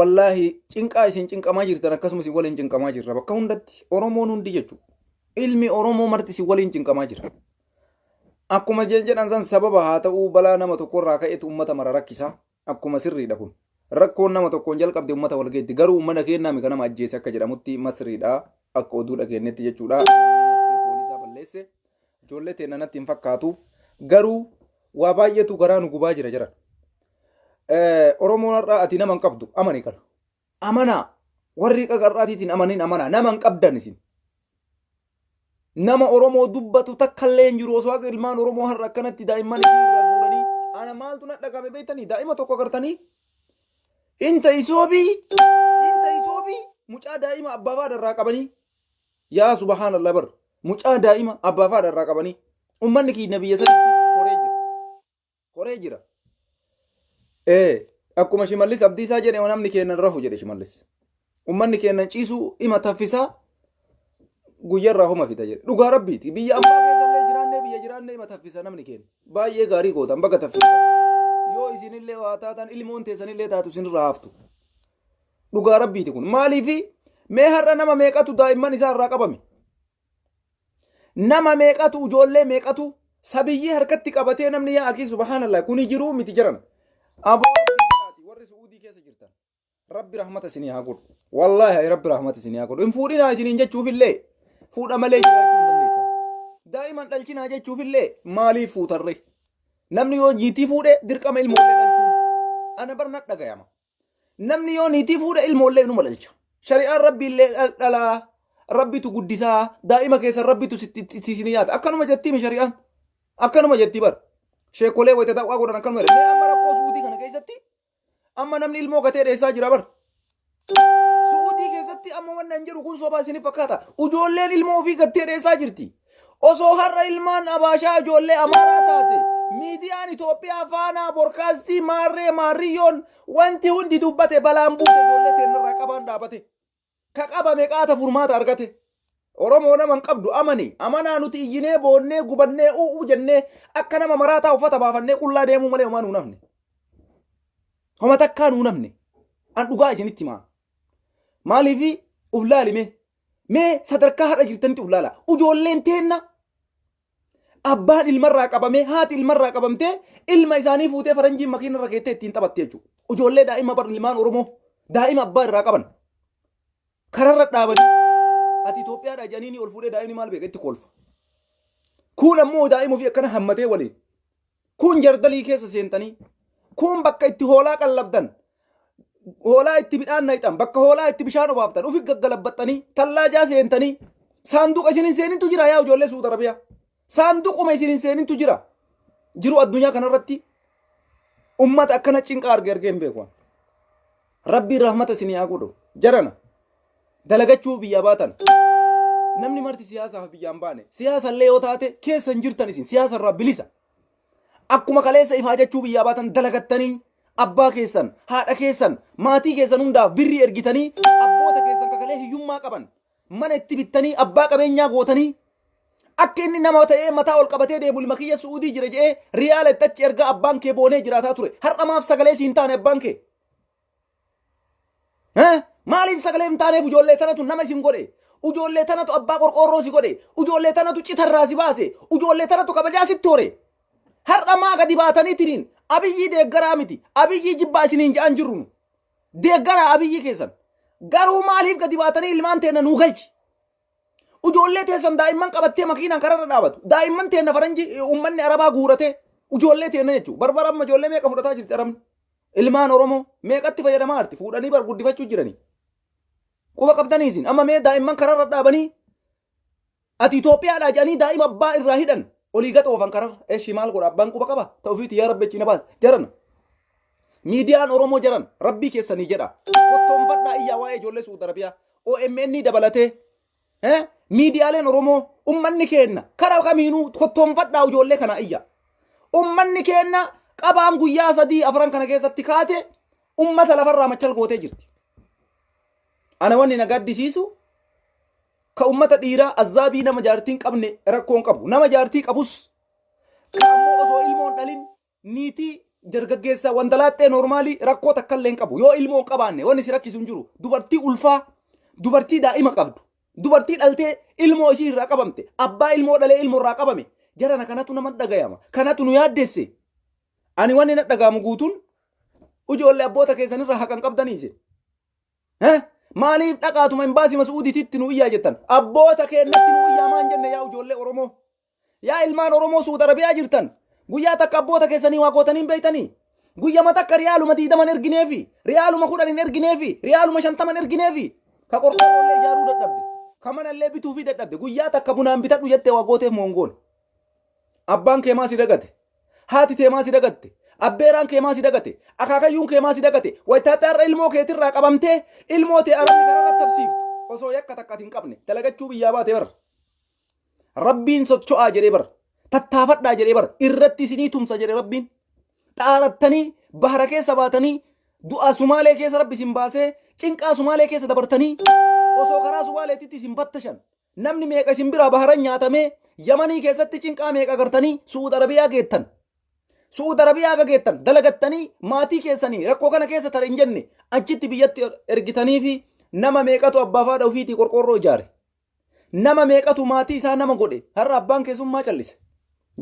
Wallaahi cinqaa isin cinqamaa jirtan akkasuma isin waliin cinqamaa jirra bakka hundatti Oromoon hundi jechuudha. Ilmi Oromoo marti isin waliin cinqamaa jira. Akkuma jedhan san sababa haa ta'uu balaa nama tokkorraa ka'etu uummata mara rakkisa. Akkuma sirriidha kun. Rakkoon nama tokkoon jalqabde uummata wal geetti. Garuu uummata keenyaa mi nama ajjeese akka jedhamutti masriidha. Akka oduu dhageenyetti jechuudha. Namni nasbee poolisaa balleesse. Ijoollee teenna natti hin fakkaatu. Garuu waa baay'eetu garaa nu gubaa jira jiran. Oromoon har'aa ati nama hin qabdu amani kana. Amanaa warri qaqarraatiitiin amanin amanaa nama hin qabdan isin. Nama Oromoo dubbatu takka illee hin jiru osoo akka ilmaan Oromoo har'a akkanatti daa'imman isii irraa guuranii ana maaltu na dhagame beektanii daa'ima tokko agartanii inta isoobii inta isoobii mucaa daa'ima abbaa faadha irraa qabanii yaa subhaanallah bar mucaa daa'ima abbaa faadha irraa qabanii ummanni keenya biyya sanitti horee jira. Horee jira. Ee akkuma Shimallis Abdiisaa jedhe namni keennan rafu jedhe Shimallis. Ummanni keennan ciisu ima taffisaa guyyarraa homa fida jedhe. Dhugaa rabbiiti. Biyya ambaa keessallee jiraannee biyya jiraannee ima taffisa namni keenya. Baay'ee gaarii gootan baga taffisa. Yoo isinillee waa taatan ilmoon teessanillee taatu isinirraa haftu. Dhugaa rabbiiti kun. Maaliifi mee har'a nama meeqatu daa'imman isaa irraa qabame? Nama meeqatu ijoollee meeqatu sabiyyii harkatti qabatee namni yaa akii subhaanallah kuni jiruu miti jiran. Aboo rabbii jedhaati warri su'uudii keessa jirtan. Rabbi rahmata isinii haa godhu. Wallaahi rabbi rahmata isinii haa godhu. Hin fuudhinaa isiniin jechuufillee fuudha malee jiraachuu hin dandeessan. Daa'iman dhalchinaa jechuufillee maaliif fuutarre? Namni yoo niitii fuudhe dirqama ilmoollee dhalchuun. Ana bar na dhagayama. Namni yoo niitii fuudhe ilmoollee inuma dhalcha. Shari'aan rabbiillee dhalaa rabbitu guddisaa daa'ima keessan rabbitu sitti nyaata. Akkanuma jettii mi shari'aan? Akkanuma jettii bar. Sheekolee wayita dawwaa godhan akkanuma jedhe. Mee amma rakkoo su'uudii kana keessatti amma namni ilmoo gatee dheessaa jira bar. Su'uudii keessatti amma wanni an jedhu kun sobaa isiniif fakkaata. Ijoolleen ilmoo ofii gattee dheessaa jirti. Osoo har'a ilmaan Abaashaa ijoollee Amaaraa taate miidiyaan Itoophiyaa faanaa borkaastii maarree maarriyyoon wanti hundi dubbate balaan buute ijoollee teennarraa qabaan dhaabate. Ka qabame qaata furmaata argate. Oromoo nama hin qabdu amani amanaa nuti iyyinee boonnee gubannee u'uu jennee akka nama maraataa uffata baafannee qullaa deemuu malee homaa nuu nafne. Homa takkaa nuu nafne. An dhugaa isinitti himaa. Maaliifi uf laalime Mee sadarkaa har'a jirtanitti uf laala. Ijoolleen teenna abbaan ilmarraa qabamee haati ilmarraa qabamtee ilma isaanii fuutee faranjiin makiina irra keettee ittiin taphatte jechuudha. Ijoollee daa'ima bar ilmaan Oromoo daa'ima abbaa irraa qaban kararra dhaabanii ati Itoophiyaadhaa jedhanii ni ol fuudhee daa'imni maal beeka itti kolfa. Kuun ammoo daa'ima ofii akkana hammatee waliin. Kuun jardalii keessa seentanii kuun bakka itti hoolaa qallabdan hoolaa itti midhaan naqxan bakka hoolaa itti bishaan obaaftan ufi gaggalabbaxxanii tallaajaa seentanii saanduqa isin hin seenintu jira yaa ijoollee Suudi Arabiyaa saanduquma isin hin seenintu jira jiru addunyaa kanarratti ummata akkana cinqaa arge argee hin beeku. Rabbiin rahmata isinii haa godhu jarana dalagachuu biyyaa baatan namni marti siyaasaaf biyyaan baane siyaasallee yoo taate keessa hin jirtan isin siyaasarraa bilisa akkuma kaleessa ifaa jechuu biyyaa baatan dalagattanii abbaa keessan haadha keessan maatii keessan hundaaf birrii ergitanii abboota keessan kakalee hiyyummaa qaban mana itti bittanii abbaa qabeenyaa gootanii akka inni nama ta'ee mataa ol qabatee deemu ilma kiyya su'uudii jira jedhee riyaala itti achi ergaa abbaan kee boonee jiraataa ture har'a maaf sagalee siin taane abbaan kee Eh? Maaliif sagalee hin taaneef ijoollee tanatu nama isin godhe? Ijoollee tanatu abbaa qorqoorroo si godhe? Ijoollee tanatu citarraa si baase? Ijoollee tanatu kabajaa sitti hore? Har'a maa gadi baataniitiniin abiyyii deeggaraa miti. Abiyyii jibbaa isiniin ja'an jirru nu. Deeggaraa abiyyii keessan. Garuu maaliif gadi baatanii ilmaan teenna nuu galchi? Ijoollee teessan daa'imman qabattee makiinaan kararra dhaabatu. Daa'imman teenna faranji uummanni arabaa guuratee ijoollee teenna jechuudha. Barbara amma ijoollee meeqa fudhataa jirti arabni? Ilmaan Oromoo meeqatti fayyadamaa jirti? Fuudhanii bar guddifachuu jiranii. Quba qabdanii isin amma mee daa'imman kararra dhaabanii ati Itoophiyaadhaa jedhanii daa'ima abbaa irraa hidhan olii gad oofan kararra. Eshi maal godha abbaan quba qaba ta'u ofiiti yaa rabbi achi na baas jarana. Miidiyaan Oromoo jaran rabbii keessanii jedha. Kottoonfadhaa iyyaa waa'ee ijoollee Suudi Arabiyaa OMN dabalatee miidiyaaleen Oromoo ummanni keenna karaa kamiinuu kottoonfadhaa ijoollee kana iyya. Ummanni keenna qabaan guyyaa sadii afran kana keessatti kaate ummata lafarraa machal gootee jirti. Ana wanni na gaddisiisu ka ummata dhiiraa azzaabii nama jaartii hin qabne rakkoon qabu. Nama jaartii qabus ka ammoo osoo ilmoon dhalin niitii Dargaggeessa wandalaaxxee noormaalii rakkoo takka illee hin qabu. Yoo ilmoo hin qabaanne wanni si rakkisu hin jiru. Dubartii ulfaa, dubartii daa'ima qabdu, dubartii dhaltee ilmoo ishii irraa qabamte, abbaa ilmoo dhalee ilmoo irraa qabame. Jarana kanatu nama dhagayama. Kanatu nu yaaddesse. Ani wanni na dhagahamu guutuun ijoollee abboota keessanirraa haqan qabdanii isin. Eh? Maaliif dhaqaatuma imbaasii Masuudiititti nu iyyaa jettan? Abboota keennatti nu iyyaa maan jenne yaa ijoollee Oromoo? Yaa ilmaan Oromoo Suud Arabiyaa jirtan guyyaa takka abboota keessanii waa gootanii hin beektanii? Guyyama takka riyaaluma 20 ergineefi, riyaaluma 10 hin ergineefi, riyaaluma 50 ergineefi. Ka qorqoorroollee ijaaruu dadhabde, ka manallee bituufii dadhabde, guyyaa takka bunaan bitadhu jettee waa gooteef moongoon. Abbaan kee maa si dagate? Haati tee maa si dagatte? Abbeeraan kee maa si dagate? Akaakayyuun kee maa si dagate? Wayitaatti har'a ilmoo keetirraa qabamtee ilmoo tee arabni kararra tabsiiftu osoo yakka takka ati hin qabne dalagachuu biyyaa baate bara. Rabbiin socho'aa jedhee bara. Tattaafadhaa jedhee bara. Irratti isinii tumsa jedhe Rabbiin. Xaarattanii bahara keessa baatanii du'a Sumaalee keessa Rabbi isin baasee cinqaa Sumaalee keessa dabartanii osoo karaa Sumaaleetitti isin battashan namni meeqa isin biraa baharan nyaatamee Yamanii keessatti cinqaa meeqa agartanii Su'uud Arabiyaa geettan. Su'uud Arabiyaa aga geettan dalagattanii maatii keessanii rakkoo kana keessa tare hin jenne achitti biyyatti ergitanii fi nama meeqatu abbaa fi haadha ofiitii qorqoorroo ijaare. Nama meeqatu maatii isaa nama godhe har'a abbaan keessummaa callise.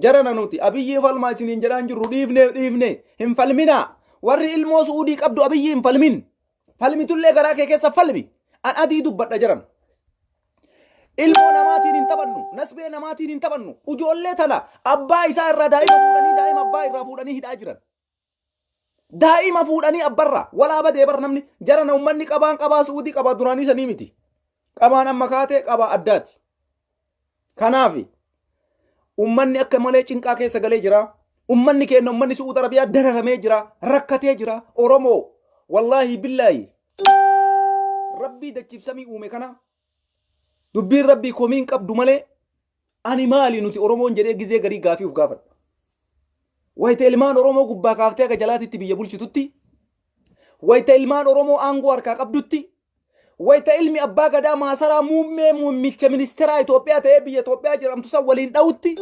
Jarana nuti Abiyyii falmaa isiniin jedhaan jirru dhiifnee dhiifnee hin falminaa. Warri ilmoo Su'uudii qabdu Abiyyii hin falmin. Falmitullee garaa kee keessa falmi. An adii dubbadha jiran. Ilmoo namaatiin hin taphannu. Nasbee namaatiin hin taphannu. Ijoollee tana abbaa isaa irraa daa'ima fuudhanii daa'ima abbaa irraa fuudhanii hidhaa jiran. Daa'ima fuudhanii abbarraa walaa badee bar namni jarana ummanni qabaan qabaa Su'uudii qabaa duraanii sanii miti. Qabaan amma kaatee qabaa addaati. Kanaaf ummanni akka malee cinqaa keessa galee jira. Ummanni keenya ummanni Su'uud Arabiyaa dararamee jira. Rakkatee jira. Oromoo wallaahi billaahi rabbii dachiif samii uume kana dubbiin rabbii komiin qabdu malee ani maali nuti Oromoon jedhee gizee garii gaafii of gaafadha. Wayita ilmaan Oromoo gubbaa kaaftee akka jalaatitti biyya bulchitutti wayita ilmaan Oromoo aangoo harkaa qabdutti Wayita ilmi abbaa gadaa maasaraa muummee muummicha ministeeraa Itoophiyaa ta'ee biyya Itoophiyaa jedhamtu san waliin dha'utti,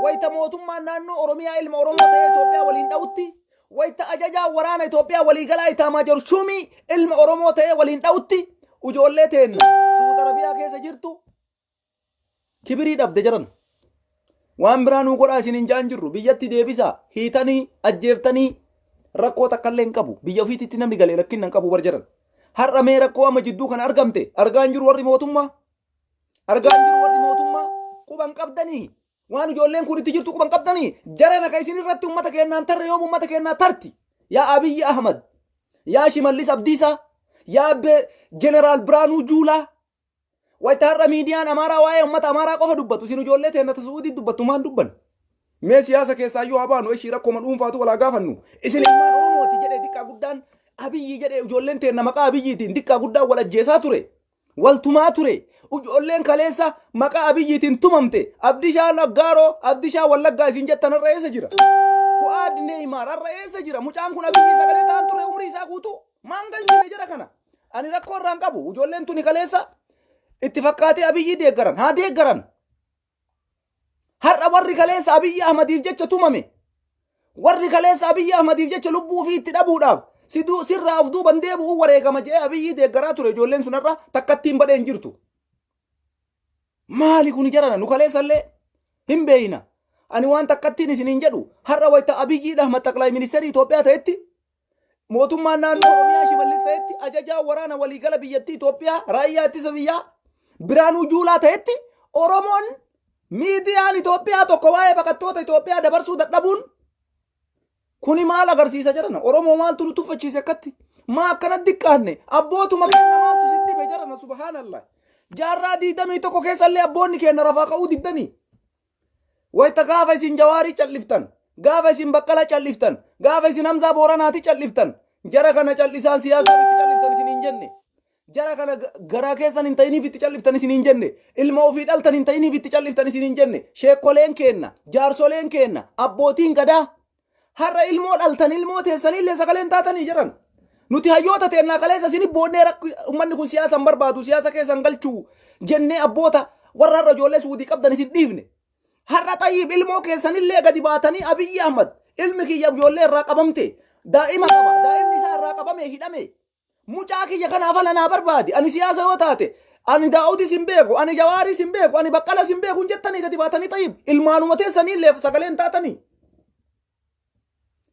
wayita mootummaan naannoo Oromiyaa ilma Oromoo ta'ee Itoophiyaa waliin dha'utti, wayita ajajaa waraana Itoophiyaa waliigalaa Itaamaajoor Shuumii ilma Oromoo ta'ee waliin dha'utti, ijoollee teenna Suud Arabiyaa keessa jirtu Kibirii dhabde jaran. Waan biraa nuu godhaa isin hin jaan jirru biyyatti deebisaa hiitanii ajjeeftanii rakkoo takka illee hin qabu biyya ofiititti namni galee rakkinna hin qabu bar jaran. Har'a mee rakkoo amma jidduu kana argamte argaa hin jiru warri mootummaa. Argaa hin jiru warri mootummaa quba hin qabdanii. Waan ijoolleen kun itti jirtu quba hin qabdanii. Jarana ka isin irratti uummata keenyaan tarre yoom uummata keenyaa tarti. Yaa Abiyyi Ahmad. Yaa Shimallis Abdiisaa. Yaa Jeneraal Biraanuu Juulaa. Wayita har'a miidiyaan Amaaraa waa'ee uummata Amaaraa qofa dubbatu isin ijoollee teenna ta Su'uudii dubbattu maan dubban? Mee siyaasa keessaayyuu haa baanu ishii rakkooma dhuunfaatu walaa gaafannu. Isin ilmaan Oromooti jedhee diqqaa guddaan Abiyyi jedhee ijoolleen teenna maqaa Abiyyiitiin diqqaa guddaan wal ajjeesaa ture. Wal tumaa ture. Ijoolleen kaleessa maqaa Abiyyiitiin tumamte. Abdishaa Laggaaroo, Abdishaa Wallaggaa isin jettan har'a eessa jira? Fu'aad Neeymaar har'a eessa jira? Mucaan kun Abiyyii sagalee ta'an ture umrii isaa guutuu. Maan galchine jara kana? Ani rakkoo irraa hin qabu. Ijoolleen tuni kaleessa itti fakkaatee Abiyyii deeggaran. Haa deeggaran. Har'a warri kaleessa Abiyyi Ahmadiif jecha tumame. Warri kaleessa Abiyyi Ahmadiif jecha lubbuu ofii itti dhabuudhaaf siduu sirraa of duuban deebi'uu wareegama jedhee Abiyyii deeggaraa ture. Ijoolleen sun har'a takkattiin badhee hin jirtu. Maali kuni jarana nu kaleessallee hin beeyna. Ani waan takkattiin isiniin jedhu har'a wayita Abiyyi Ahmad xaqlaay ministeerii Itoophiyaa ta'etti Mootummaan naannoo Oromiyaa Shimallis ta'etti ajajaa waraana waliigala biyyattii Itoophiyaa raayyaa ittisa biyyaa Biraanuu Juulaa ta'etti Oromoon miidiyaan Itoophiyaa tokko waa'ee baqattoota Itoophiyaa dabarsuu dadhabuun kuni maal agarsiisa jedhana. Oromoo maaltu nu tuffachiise akkatti? Maa akkana diqqaanne? Abbootuma keenya maaltu sin dhibe jedhana subhaanallah. Jaarraa 21 keessallee abboonni keenya rafaa ka'uu diddanii. Wayta gaafa isin Jawaarii calliftan, gaafa isin Baqqala calliftan, gaafa isin Hamzaa Booranaati calliftan, jara kana callisaan siyaasaaf itti calliftan isin hin jenne. Jara kana garaa keessan hin ta'iniif itti calliftan isin hin jenne. Ilma ofii dhaltan hin ta'iniif itti calliftan isin hin jenne. Sheekkoleen keenna, jaarsoleen keenna, abbootiin gadaa har'a ilmoo dhaltan ilmoo teessanillee sagaleen taatanii jiran. Nuti hayyoota teennaa kaleessa isin boonnee uummanni kun siyaasa hin barbaadu siyaasa keessa hin galchuu jennee abboota warra har'a ijoollee suudii qabdan isin dhiifne. Har'a xayyib ilmoo keessanillee gadi baatanii Abiyyi Ahmad Ilmi kiyya ijoollee irraa qabamte. Daa'ima qaba. Daa'imni isaa irraa qabame hidhame. Mucaa kiyya kanaaf ala naa barbaadi. Ani siyaasa yoo taate ani Daawudis hin beeku, ani Jawaaris hin beeku, ani Baqqalas hin beeku hin jettanii gadi baatanii xayyib. Ilmaanuma teessanii illee sagalee hin taatanii.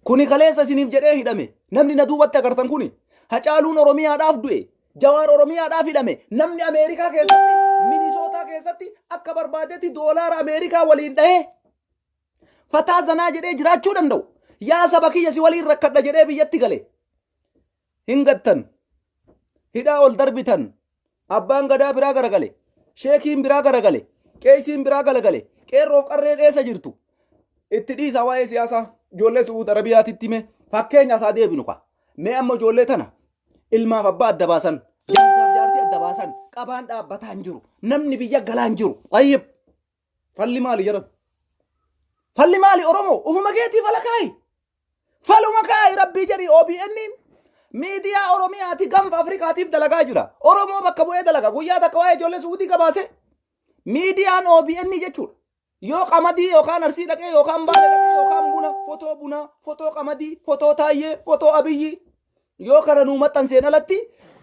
Kuni kaleessa isiniif jedhee hidhame. Namni na duubatti agartan kuni. Hacaaluun Oromiyaadhaaf du'e. Jawaar Oromiyaadhaaf hidhame. Namni Ameerikaa keessatti, Minisootaa keessatti akka barbaadetti doolaara Ameerikaa waliin dhahee fataa zanaa jedhee jiraachuu danda'u. Yaa saba kiyya si waliin rakkadha jedhee biyyatti gale. Hin gattan. Hidhaa ol darbitan. Abbaan gadaa biraa garagale. Sheekiin biraa garagale. Qeesiin biraa galagale. Qeerroof qarreen eessa jirtu? Itti dhiisa waa'ee siyaasaa. Ijoollee Su'uud Arabiyaatitti hime. Fakkeenya isaa deebinu ka. Mee amma ijoollee tana ilmaaf abbaa adda baasan. Jaarsaaf jaartii adda baasan. Qabaan dhaabbataa hin jiru. Namni biyya galaa hin jiru. Xayyib. Falli maali jedhan? Falli maali Oromoo? Ufuma keetii fala kaayi. Faluma kaayi rabbii jedhi OBN'n miidiyaa Oromiyaati gaanfa Afrikaatiif dalagaa jira. Oromoo bakka bu'ee dalaga. Guyyaa takka waa'ee ijoollee Suudii gabaase. Miidiyaan OBN jechuudha. Yoo qamadii yookaan arsii dhaqee yookaan baale dhaqee yookaan buna fotoo bunaa fotoo qamadii fotoo taayyee fotoo abiyyii yoo kana nuu maxxanseen alatti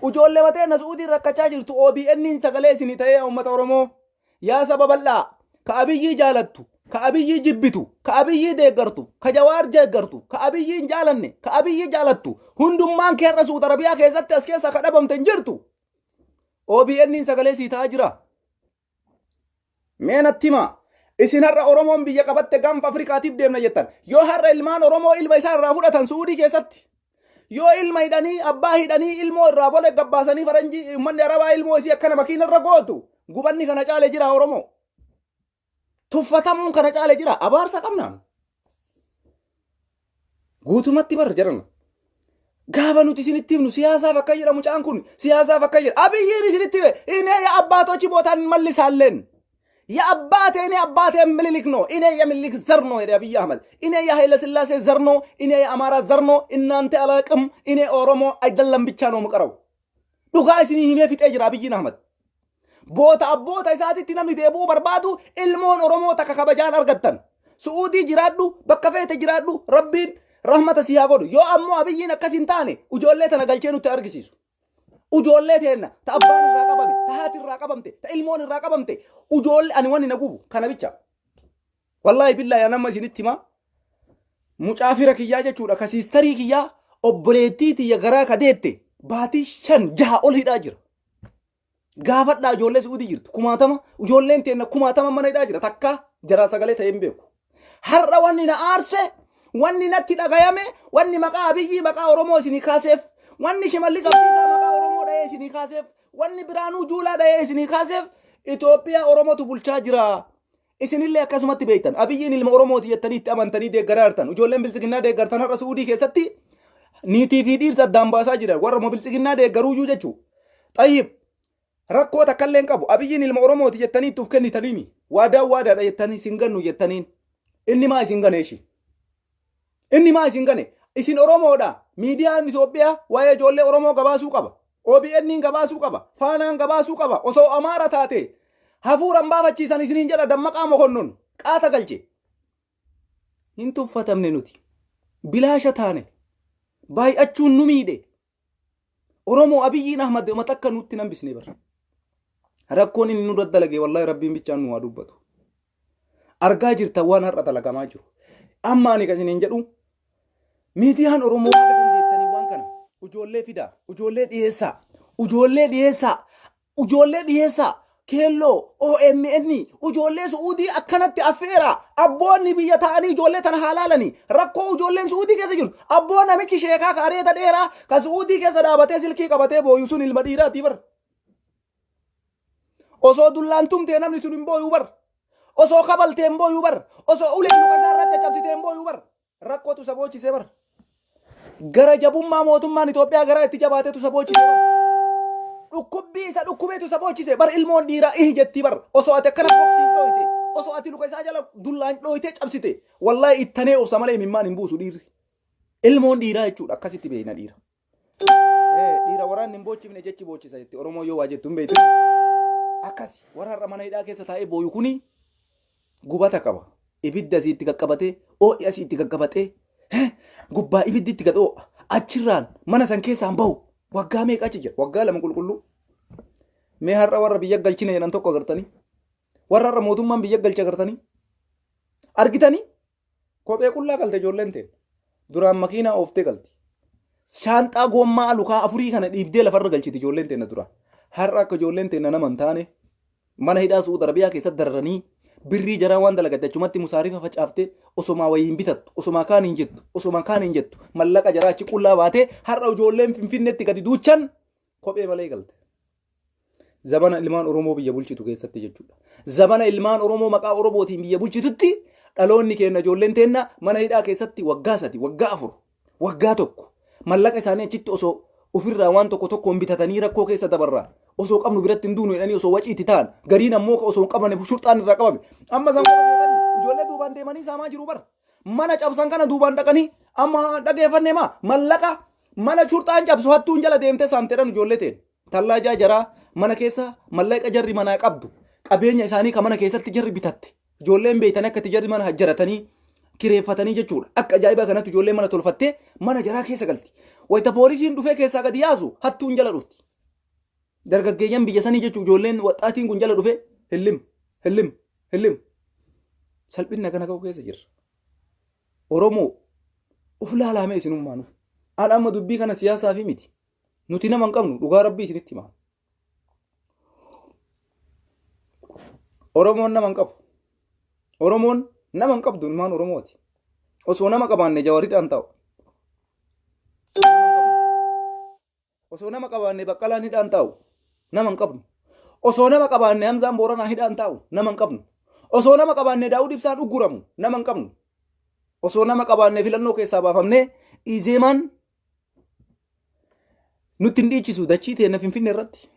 ijoollee matee na Suudii rakkachaa jirtu OBN'n sagalee isinii ta'ee uummata Oromoo. Yaa saba bal'aa, ka Abiyyii jaalattu, ka Abiyyii jibbitu, ka Abiyyii deeggartu, ka Jawaar deeggartu, ka Abiyyii hin jaalanne, ka Abiyyii jaalattu, hundummaan kee har'a Suud Arabiyaa keessatti as keessa ka dhabamte hin jirtu. OBN'n sagalee sii ta'aa jira. Mee natti himaa. Isin har'a Oromoon biyya qabatte gaanfa Afrikaatiif deemna jettan. Yoo har'a ilmaan Oromoo ilma isaa irraa fudhatan Suudii keessatti. Yoo ilma hidhanii abbaa hidhanii ilmoo irraa bole gabbaasanii faranjii uummanni arabaa ilmoo isii akkana makiina irra gootu gubanni kana caale jira Oromoo. Tuffatamuun kana caale jira abaarsa qabna. Guutumatti bar jedhama. Gaafa nuti isinitti himnu siyaasaaf akka jedha mucaan kun siyaasaaf akka jedha abiyyiin isinitti hime inee ya abbaatochi bootaan mallisaalleen. የአባቴ እኔ አባቴ ምኒልክ ነው። እኔ የሚኒልክ ዘር ነው የአብይ አህመድ። እኔ የኃይለ ሥላሴ ዘር ነው። እኔ የአማራ ዘር ነው። እናንተ አላቅም። እኔ ኦሮሞ አይደለም ብቻ ነው ምቀረው። Dhugaa isinii himee fixee jira Abiyyiin Ahmad. Boota abboota isaatitti namni deebi'uu barbaadu ilmoon Oromoo takka kabajaan argattan. Su'uudii jiraadhu bakka feete jiraadhu Rabbiin rahmata si haa godhu. Yoo ammoo Abiyyiin akkas hin taane ijoollee tana galchee nutti argisiisu. Ujoollee teenna ta abbaan irraa qabame, ta haati irraa qabamte, ta ilmoon irraa qabamte, ujoollee ani wanni na gubu kana bicha. Wallaahi billaahi ani amma isinitti himaa. Mucaa fira kiyyaa jechuudha ka siistarii kiyyaa obboleettii tiyya garaa ka deette baatii 5 6 ol hidhaa jira. Gaafadhaa ijoollee Su'uudii jirtu kumaatama ijoolleen teenna kumaatama mana hidhaa jira takka jaraa sagalee ta'ee hin beeku. Har'a wanni na aarse wanni natti dhagayame wanni maqaa Abiyyii maqaa Oromoo isinii kaaseef wanni Shimallis Abdiisaa maqaa Oromoo dha'ee isinii kaaseef wanni Biraanuu Juulaa dha'ee isinii kaaseef Itoophiyaa Oromootu bulchaa jira. Isinillee akkasumatti beektan Abiyyiin ilma Oromooti jettanii itti amantanii deeggaraa jirtan ijoolleen biltsiginnaa deeggartan har'a Su'uudii keessatti niitii fi dhiirsa addaan baasaa jiran warra biltsiginnaa deeggaruuyyuu jechuudha. Xayyib rakkoo takka illee hin qabu. Abiyyiin ilma Oromooti jettanii itti of kennitaniimi. Waadaan waadaadha jettanii isin gannu jettaniin. Inni maa isin gane ishii? Inni maa isin gane? Isin Oromoodha. Miidiyaan Itoophiyaa waa'ee ijoollee Oromoo gabaasuu qaba. OBN gabaasuu qaba. Faanaan gabaasuu qaba. Osoo Amaara taate hafuuran baafachiisan isiniin jedha Dammaqaa Mokonnon qaata galche. Hin tuffatamne nuti. Bilaasha taane. Baay'achuun nu miidhe. Oromoo Abiyyiin Ahmad uma takka nutti nan bisne bar. Rakkoon inni nurra dalage wallahi rabbiin bichaan nu haa dubbatu. Argaa jirtan waan har'a dalagamaa jiru. Amma ani kan isiniin jedhu miidiyaan Oromoo haga dandeettanii waan kana ijoollee fidaa, ijoollee dhiyeessaa, ijoollee dhiyeessaa, Ujoollee dhiyeessaa. Keelloo, OMN, ujoollee Su'uudii akkanatti affeera. Abboonni biyya ta'anii ijoollee tana haa laalanii. Rakkoo ujoolleen Su'uudii keessa jirtu. Abboo namichi sheekaa ka areeda dheeraa ka Su'uudii keessa dhaabatee silkii qabatee booyu sun ilma dhiiraatii bar. Osoo dullaan tumtee namni sun hin booyu bar. Osoo kabaltee hin booyu bar. Osoo uleen luka isaa irratti caccabsitee hin booyu bar. Rakkootu isa boochisee bar. Gara jabummaa mootummaan Itoophiyaa garaa itti jabaatetu isa boochisee bar. Dhukkubbii isa dhukkubeetu isa boochisee bar ilmoon dhiiraa ihi jettii bar. Osoo ati akkana boksiin dhooyte osoo ati luka isaa jala dullaan dhooytee cabsite wallaahi ittanee obsa malee imimmaan hin buusu dhiirri. Ilmoon dhiiraa jechuudha akkasitti beekna dhiira. Dhiira waraanni hin boochifne jechi boochisa jetti Oromoo yoo waa jettu hin beektu. Akkasi warra har'a mana hidhaa keessa taa'ee booyu kuni gubata qaba. Ibidda asii itti qaqqabatee, oo'i asii itti qaqqabatee, Gubbaa ibiddi itti gad oo'a. Achirraan mana san keessaan bahu. Waggaa meeqa achi jira? Waggaa 2 qulqulluu. Mee har'a warra biyya galchine jedhan tokko agartanii? Warra har'a mootummaan biyya galche agartanii? Argitanii? Kophee qullaa galte ijoolleen ta'e. Duraan makiinaa ooftee galti. Shaanxaa goommaa lukaa afurii kana dhiibdee lafarra galchiti ijoolleen teenna duraan. Har'a akka ijoolleen teenna nama hin taane mana hidhaa Su'uud Arabiyaa keessatti dararanii birrii jaraa waan dalagatte achumatti musaarifa facaaftee osomaa wayii hin bitattu osomaa kaan hin jettu osomaa kaan hin jettu mallaqa jaraa achi qullaa baatee har'a ijoolleen Finfinneetti gadi duuchan kophee malee galte. Zabana ilmaan Oromoo biyya bulchitu keessatti jechuudha. Zabana ilmaan Oromoo maqaa Oromootiin biyya bulchitutti dhaloonni keenya ijoolleen teenna mana hidhaa keessatti waggaa 3, waggaa 4, waggaa 1 mallaqa isaanii achitti osoo ofirraa waan tokko tokkoon bitatanii rakkoo keessa dabarraa osoo qabnu biratti hin duunu jedhanii osoo waciitti ta'an gariin ammoo osoo hin qabane shurxaan irraa qabame. Amma isaan qofa seetanii ijoollee duubaan deemanii saamaa jiru bara. Mana cabsan kana duubaan dhaqanii amma dhageeffannee maa mallaqa mana shurxaan cabsu hattuun jala deemtee saamteedhaan ijoollee ta'e. Tallaajaa jaraa mana keessa mallaqa jarri manaa qabdu qabeenya isaanii kan mana keessatti jarri bitatte ijoolleen beeytanii akka itti jarri mana hajjaratanii kireeffatanii jechuudha. Akka ajaa'ibaa kanatti ijoolleen mana tolfattee mana jaraa keessa galti. Wayita poolisiin dhufee keessaa gadi yaasu hattuun jala dhufti. Dargaggeeyyan biyya sanii jechuun ijoolleen waxxaatiin kun jala dhufee hillim hillim hillim. Salphinna kana ka'u keessa jirra. Oromoo of laalaamee isinummaanu. An amma dubbii kana siyaasaa fi miti. Nuti nama hin qabnu dhugaa rabbii isinitti himaa. Oromoon nama hin qabu. Oromoon nama hin qabdu ilmaan Oromooti. Osoo nama qabaanne jawaridhaan ta'u. Osoo nama qabaanne Baqqalaan hidhaan taa'u nama hin qabnu. Osoo nama qabaanne Hamzaan Booranaa hidhaan taa'u nama hin qabnu. Osoo nama qabaanne Daawud Ibsaan ugguramu nama hin qabnu. Osoo nama qabaanne filannoo keessaa baafamnee Izeemaan nutti hin dhiichisu dachii teenna Finfinne irratti.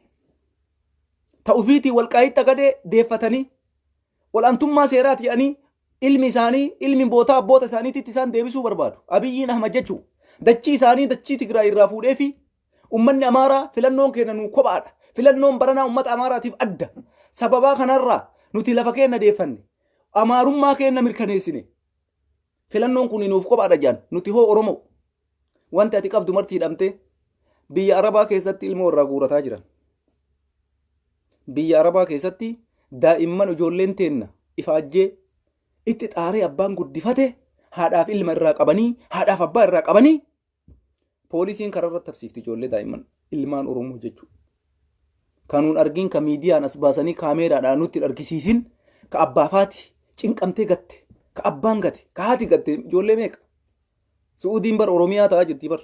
Ta ufiitii walqaayitti agadee deeffatanii ol'antummaa seeraati jedhanii ilmi isaanii ilmi bootaa abboota isaaniititti isaan deebisuu barbaadu. Abiyyiin Ahmad jechuu dachii isaanii dachii Tigraay irraa fuudhee fi ummanni Amaaraa filannoon keenya nuu kophaadha. Filannoon baranaa ummata Amaaraatiif adda. Sababaa kanarraa nuti lafa keenya deeffanne. Amaarummaa keenya mirkaneessine. Filannoon kun nuuf kophaadha jedhan nuti hoo Oromoo. Wanti ati qabdu marti hidhamtee biyya Arabaa keessatti ilmoo irraa guurataa jiran. Biyya Arabaa keessatti daa'imman ijoolleen teenna ifaajjee itti xaaree abbaan guddifate haadhaaf ilma irraa qabanii haadhaaf abbaa irraa qabanii poolisiin karaa irratti habsiifti ijoollee daa'imman ilmaan Oromoo jechuudha. Kanuun argiin ka miidiyaan as baasanii kaameeraadhaan nutti hin argisiisin ka abbaafaati cinqamtee gatte ka abbaan gate ka haati gatte ijoollee meeqa. Su'uudiin bar Oromiyaa ta'aa jirti bar.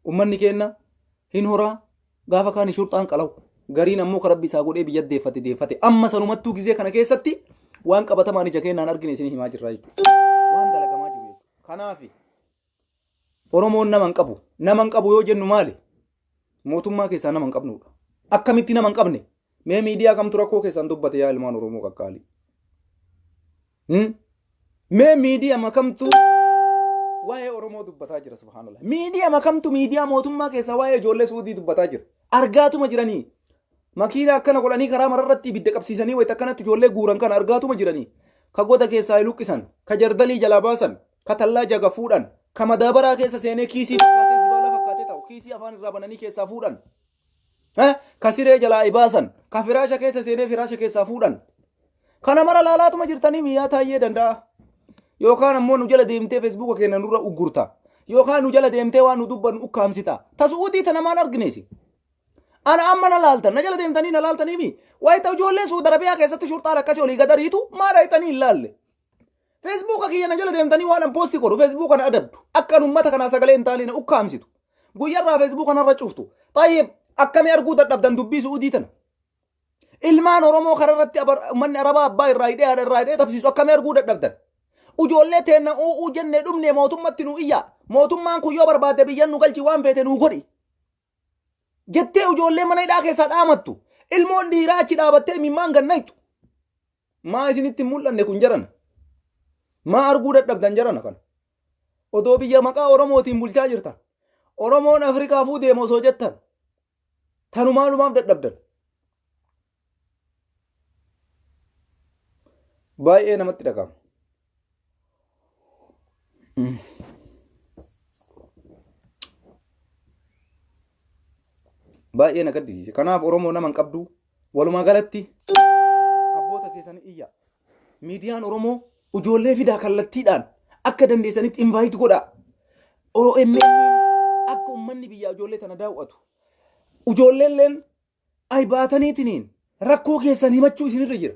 Ummanni keenna hin horaa gaafa kaan shurxaan qalawu. Gariin ammoo ka rabbi isaa godhee biyya deeffate deeffate. Amma sanumattuu gizee kana keessatti waan qabatamaan ija keennaan argine isin himaa jirra jechuudha. Waan dalagamaa jiru jechuudha. Kanaafi Oromoon nama hin qabu. Nama hin qabu yoo jennu maali? Mootummaa keessaa nama hin qabnudha. Akkamitti nama hin qabne? Mee miidiyaa kamtu rakkoo keessaan dubbate yaa ilmaan Oromoo qaqqaalii? Mee miidiyaa kamtu waa'ee Oromoo dubbataa jira subhaanallah. Miidiyaa kamtu miidiyaa mootummaa keessaa waa'ee ijoollee Suudii dubbataa jira. Argaatuma jiranii. Makiinaa akkana godhanii karaa mararratti ibidda qabsiisanii wayita akkanatti ijoollee guuran kana argaatuma jiranii. Ka goda keessaa luqqisan, ka jardalii jalaa baasan, ka tallaa jaga fuudhan, ka madaabaraa keessa seenee kiisii fakkaatee zibaala fakkaatee ta'u, kiisii afaan irraa bananii keessaa fuudhan. Ka siree jalaa ibaasan, ka firaasha keessa seenee firaasha keessaa fuudhan. Kana mara laalaatuma jirtanii miyaa taayyee danda'a. Yookaan ammoo nu jala deemtee feesbuuka keenya nurra uggurta. Yookaan nu jala deemtee waan nu dubbannu ukkaamsita. Ta Su'uudii tana maal argineesi? Ana amma na laaltan, na jala deemtanii na laaltaniimi. Wayita ijoollee Suudi Arabiyaa keessatti shurxaan akkasii olii gad ariitu maa dhayxanii hin laalle. Feesbuuka kiyya na jala deemtanii waan an poosti godhu feesbuuka na adabdu. Akka an uummata kanaa sagalee hin taane na ukkaamsitu. Guyyarraa feesbuuka narra cuftu. Xayyib akkamii arguu dadhabdan dubbii Su'uudii tana. Ilmaan Oromoo karaa irratti uummanni Arabaa abbaa irraa hidhee haadha irraa hidhee tapsiisu akkamii arguu dadhabdan. Ijoollee teenna u'uu jennee dhumne mootummatti nu iyya. Mootummaan kun yoo barbaadde biyyan nu galchi waan feete nu godhi. Jettee ijoollee mana hidhaa keessaa dhaamattu. Ilmoon dhiiraa achi dhaabattee imimmaan gannaytu. Maa isinitti hin mul'anne kun jarana? Maa arguu dadhabdan jarana kana? Odoo biyya maqaa Oromootiin bulchaa jirtan. Oromoon Afrikaafuu deema osoo jettan. Tanumaa numaaf dadhabdan. Baay'ee namatti dhaga'ama. Baay'ee na gaddisiise. Kanaaf Oromoo nama hin qabdu. Walumaa galatti abboota keessan iyya. Miidiyaan Oromoo ijoollee fidaa kallattiidhaan akka dandeessanitti invite godhaa. OMN akka uummanni biyyaa ijoollee tana daawwatu. Ijoolleelleen ay baataniitiniin rakkoo keessan himachuu isinirra jira.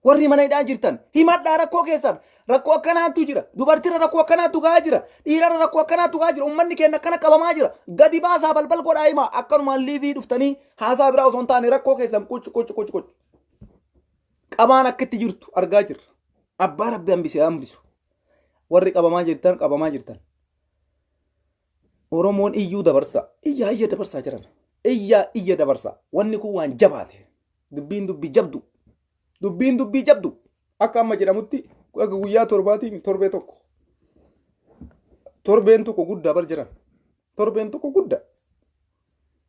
Warri mana hidhaa jirtan himadhaa rakkoo keessan. Rakkoo akkanaatu jira. Dubartiirra rakkoo akkanaatu gahaa jira. Dhiirarra rakkoo akkanaatu gahaa jira. Uummanni keenya akkana qabamaa jira. Gadi baasaa balbal godhaa himaa. Akkanumaan live dhuftanii haasaa biraa osoo hin taane rakkoo keessan quc quc quc quc. Qabaan akka itti jirtu argaa jirra. Abbaa Rabbi hambisee hambisu. Warri qabamaa jirtan qabamaa jirtan. Oromoon iyyuu dabarsa. Iyyaa iyya dabarsaa jiran. Iyyaa iyya dabarsa. Wanni kun waan jabaate. Dubbiin dubbii jabdu. Dubbiin dubbii jabdu. Akka amma jedhamutti akka guyyaa torbaatiin torbee tokko. Torbeen tokko guddaa bar jiran. Torbeen tokko guddaa.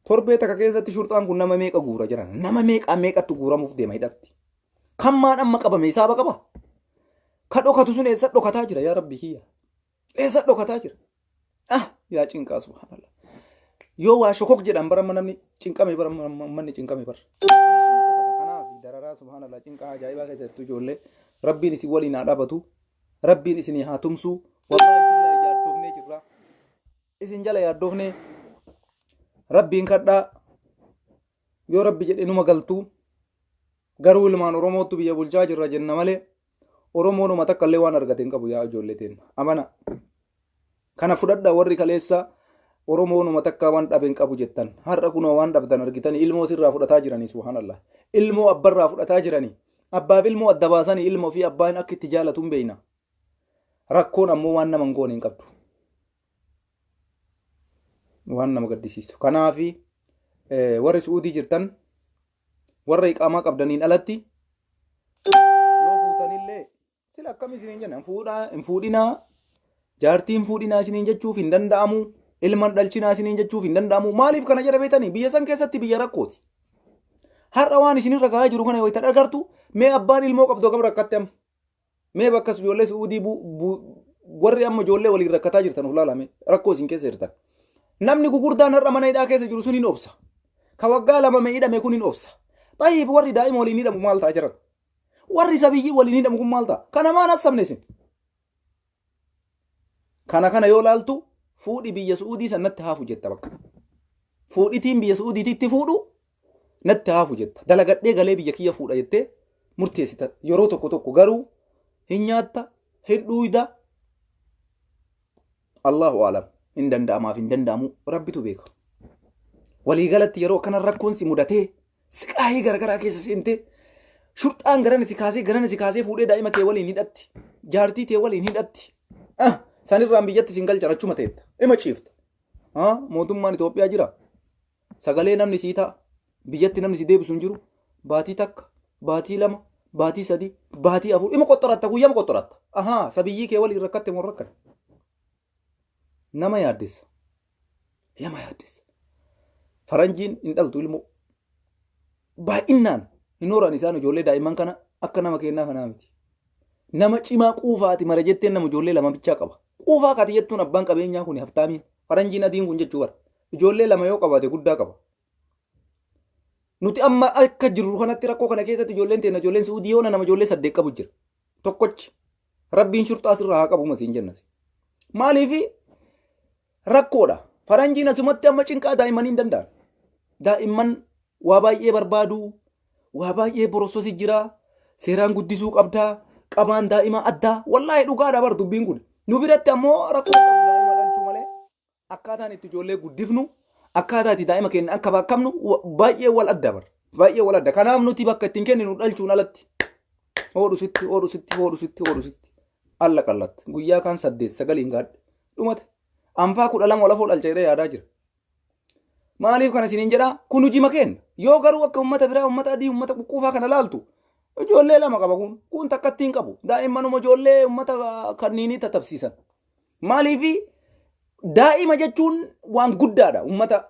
Torbee takka keessatti shurxaan kun nama meeqa guura jiran. Nama meeqaa meeqatti guuramuuf deema hidhatti. Kan maan amma qabame hisaaba qaba. Ka dhokatu sun eessa dhokataa jira yaa Rabbi kiyya. Eessa dhokataa jira? Ah yaa cinqaa subhaanallah. Yoo waa shokok jedhan bara amma namni cinqame bara amma manni cinqame bara. Kanaaf dararaa subhaanallah cinqaa ajaa'ibaa keessa jirtu ijoollee Rabbiin isin waliin haa dhaabatu. Rabbiin isinii haa tumsu. Wallaahi billaahi yaaddoofnee jirra. Isin jala yaaddoofnee Rabbiin kadhaa yoo Rabbi jedhe numa galtuu garuu ilmaan Oromootu biyya bulchaa jirra jenna malee Oromoonuma takka illee waan argate hin qabu yaa ijoollee teenna. Amana. Kana fudhadha warri kaleessa Oromoonuma takka waan dhabe hin qabu jettan. Har'a kunoo waan dhabdan argitanii ilmoo sirraa fudhataa jiranii subhaanallah. Ilmoo abbarraa fudhataa jiranii. Abbaaf ilmoo adda baasanii ilmoo fi abbaan akka itti jaalatu hin beekna. Rakkoon ammoo waan nama hin goone hin qabdu. Waan nama gaddisiistu. Kanaafi warri Su'uudii jirtan warra iqaamaa qabdaniin alatti yoo fuutanillee sila akkam isiniin jenna hin fuudhinaa jaartii hin fuudhinaa isiniin jechuuf hin danda'amu ilman dhalchinaa isiniin jechuuf hin danda'amu. Maaliif kana jedha beetanii? Biyya san keessatti biyya rakkooti. Har'a waan isinirra gahaa jiru kana yoo itti agartu, mee abbaan ilmoo qabdu akkam rakkatte amma? Mee bakka ijoollee Su'uudii warri amma ijoollee waliin rakkataa jirtan of ilaalame rakkoo isin keessa jirtan. Namni gugurdaan har'a mana hidhaa keessa jiru sun hin obsa. Ka waggaa 2 mee hidhame kun hin obsa. Xayyib warri daa'ima waliin hidhamu maal ta'a jiran? Warri sabiyyii waliin hidhamu kun maal ta'a? Kana maan hassabne isin? Kana kana yoo laaltu fuudhi biyya Su'uudii san natti haafu jetta bakka. Fuudhitiin biyya Su'uudiitti fuudhu natti haafu jetta. Dalagadhee galee biyya kiyya fuudha jettee murteessita yeroo tokko tokko garuu hin nyaatta, hin dhuuyda. Allahu aalam hin danda'amaaf hin danda'amu Rabbitu beeka. Waliigalatti yeroo akkana rakkoon si mudatee siqaayii garagaraa keessa seentee shurxaan garana si kaasee garana si kaasee fuudhee daa'ima kee waliin hidhatti jaartii tee waliin hidhatti ah sanirraan biyyatti sin galchan achuma teetta ima ciifta. Ah mootummaan Itoophiyaa jira sagalee namni sii ta'a biyyatti namni si deebisu hin jiru. Baatii 1, baatii 2, baatii 3, baatii 4 ima qoxxoratta, guyyama qoxxoratta. Ahaa sabiyyii kee waliin rakkatte moo rakkan nama yaaddessa, nama yaaddessa. Faranjiin hin dhaltu ilmoo baay'innaan hin horan isaan ijoollee daa'imman kana akka nama kennaa kanaa miti. Nama cimaa quufaati mara jetteen nama ijoollee 2 bichaa qaba. Quufaa kati jettuun abbaan qabeenyaa kun haftaamiin faranjiin adiin kun jechuu bara. Ijoollee 2 yoo qabaate guddaa qaba. Nuti amma akka jirru kanatti rakkoo kana keessatti ijoolleen teenya ijoolleen Suudii yoona nama ijoollee 8 qabu jira. Tokkochi Rabbiin shurxaa sirraa haa qabu masiin jennas. Maaliif rakkoodha. Faranjiin asumatti amma cinqaa daa'immanii hin danda'an. Daa'imman waa baay'ee barbaadu, waa baay'ee borossosi jira, seeraan guddisuu qabdaa, qabaan daa'imaa addaa. Wallaahi dhugaadha bar dubbiin kun. Nu biratti ammoo rakkoo qabu daa'ima dhalchuu malee akkaataan itti ijoollee guddifnu, akkaataa itti daa'ima keenya akka bakkamnu baay'ee wal adda bar. Baay'ee wal adda. Kanaaf nuti bakka ittiin kenninu dhalchuun alatti. Hoodhu sitti, hoodhu sitti, hoodhu sitti, hoodhu sitti. Alla qallatti. Guyyaa kaan 8 9n gaadhe. Dhumate. Anfaa 12 olafoo dhalcha jedhee yaadaa jira. Maaliif kana isiniin jedhaa? Kun hojii makeen. Yoo garuu akka uummata biraa, uummata adii, uummata quqquufaa kana laaltu ijoollee 2 qaba kun. Kun takkatti hin qabu. Daa'immanuma ijoollee uummata kanniinii tatabsiisan. Maaliif daa'ima jechuun waan guddaadha. Uummata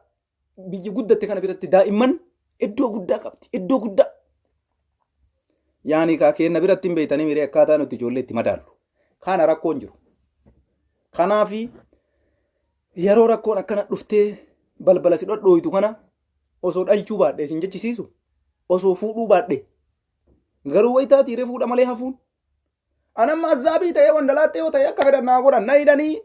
biyyi guddatte kana biratti daa'imman iddoo guddaa qabdi. Iddoo guddaa. Yaani kaa keenna biratti hin beektanii miree akkaataa nuti ijoollee itti madaallu. Kana rakkoon jiru. Kanaafi yeroo rakkoon akkana dhuftee balbala si dhodhooytu kana Osoo dhalchuu baadhee isin jechisiisu, osoo fuudhuu baadhee. Garuu wayitaa tiiree fuudha malee hafuun. Anamma azzaabii ta'ee wandalaattee yoo ta'e akka fedhan naa godhan na hidhanii.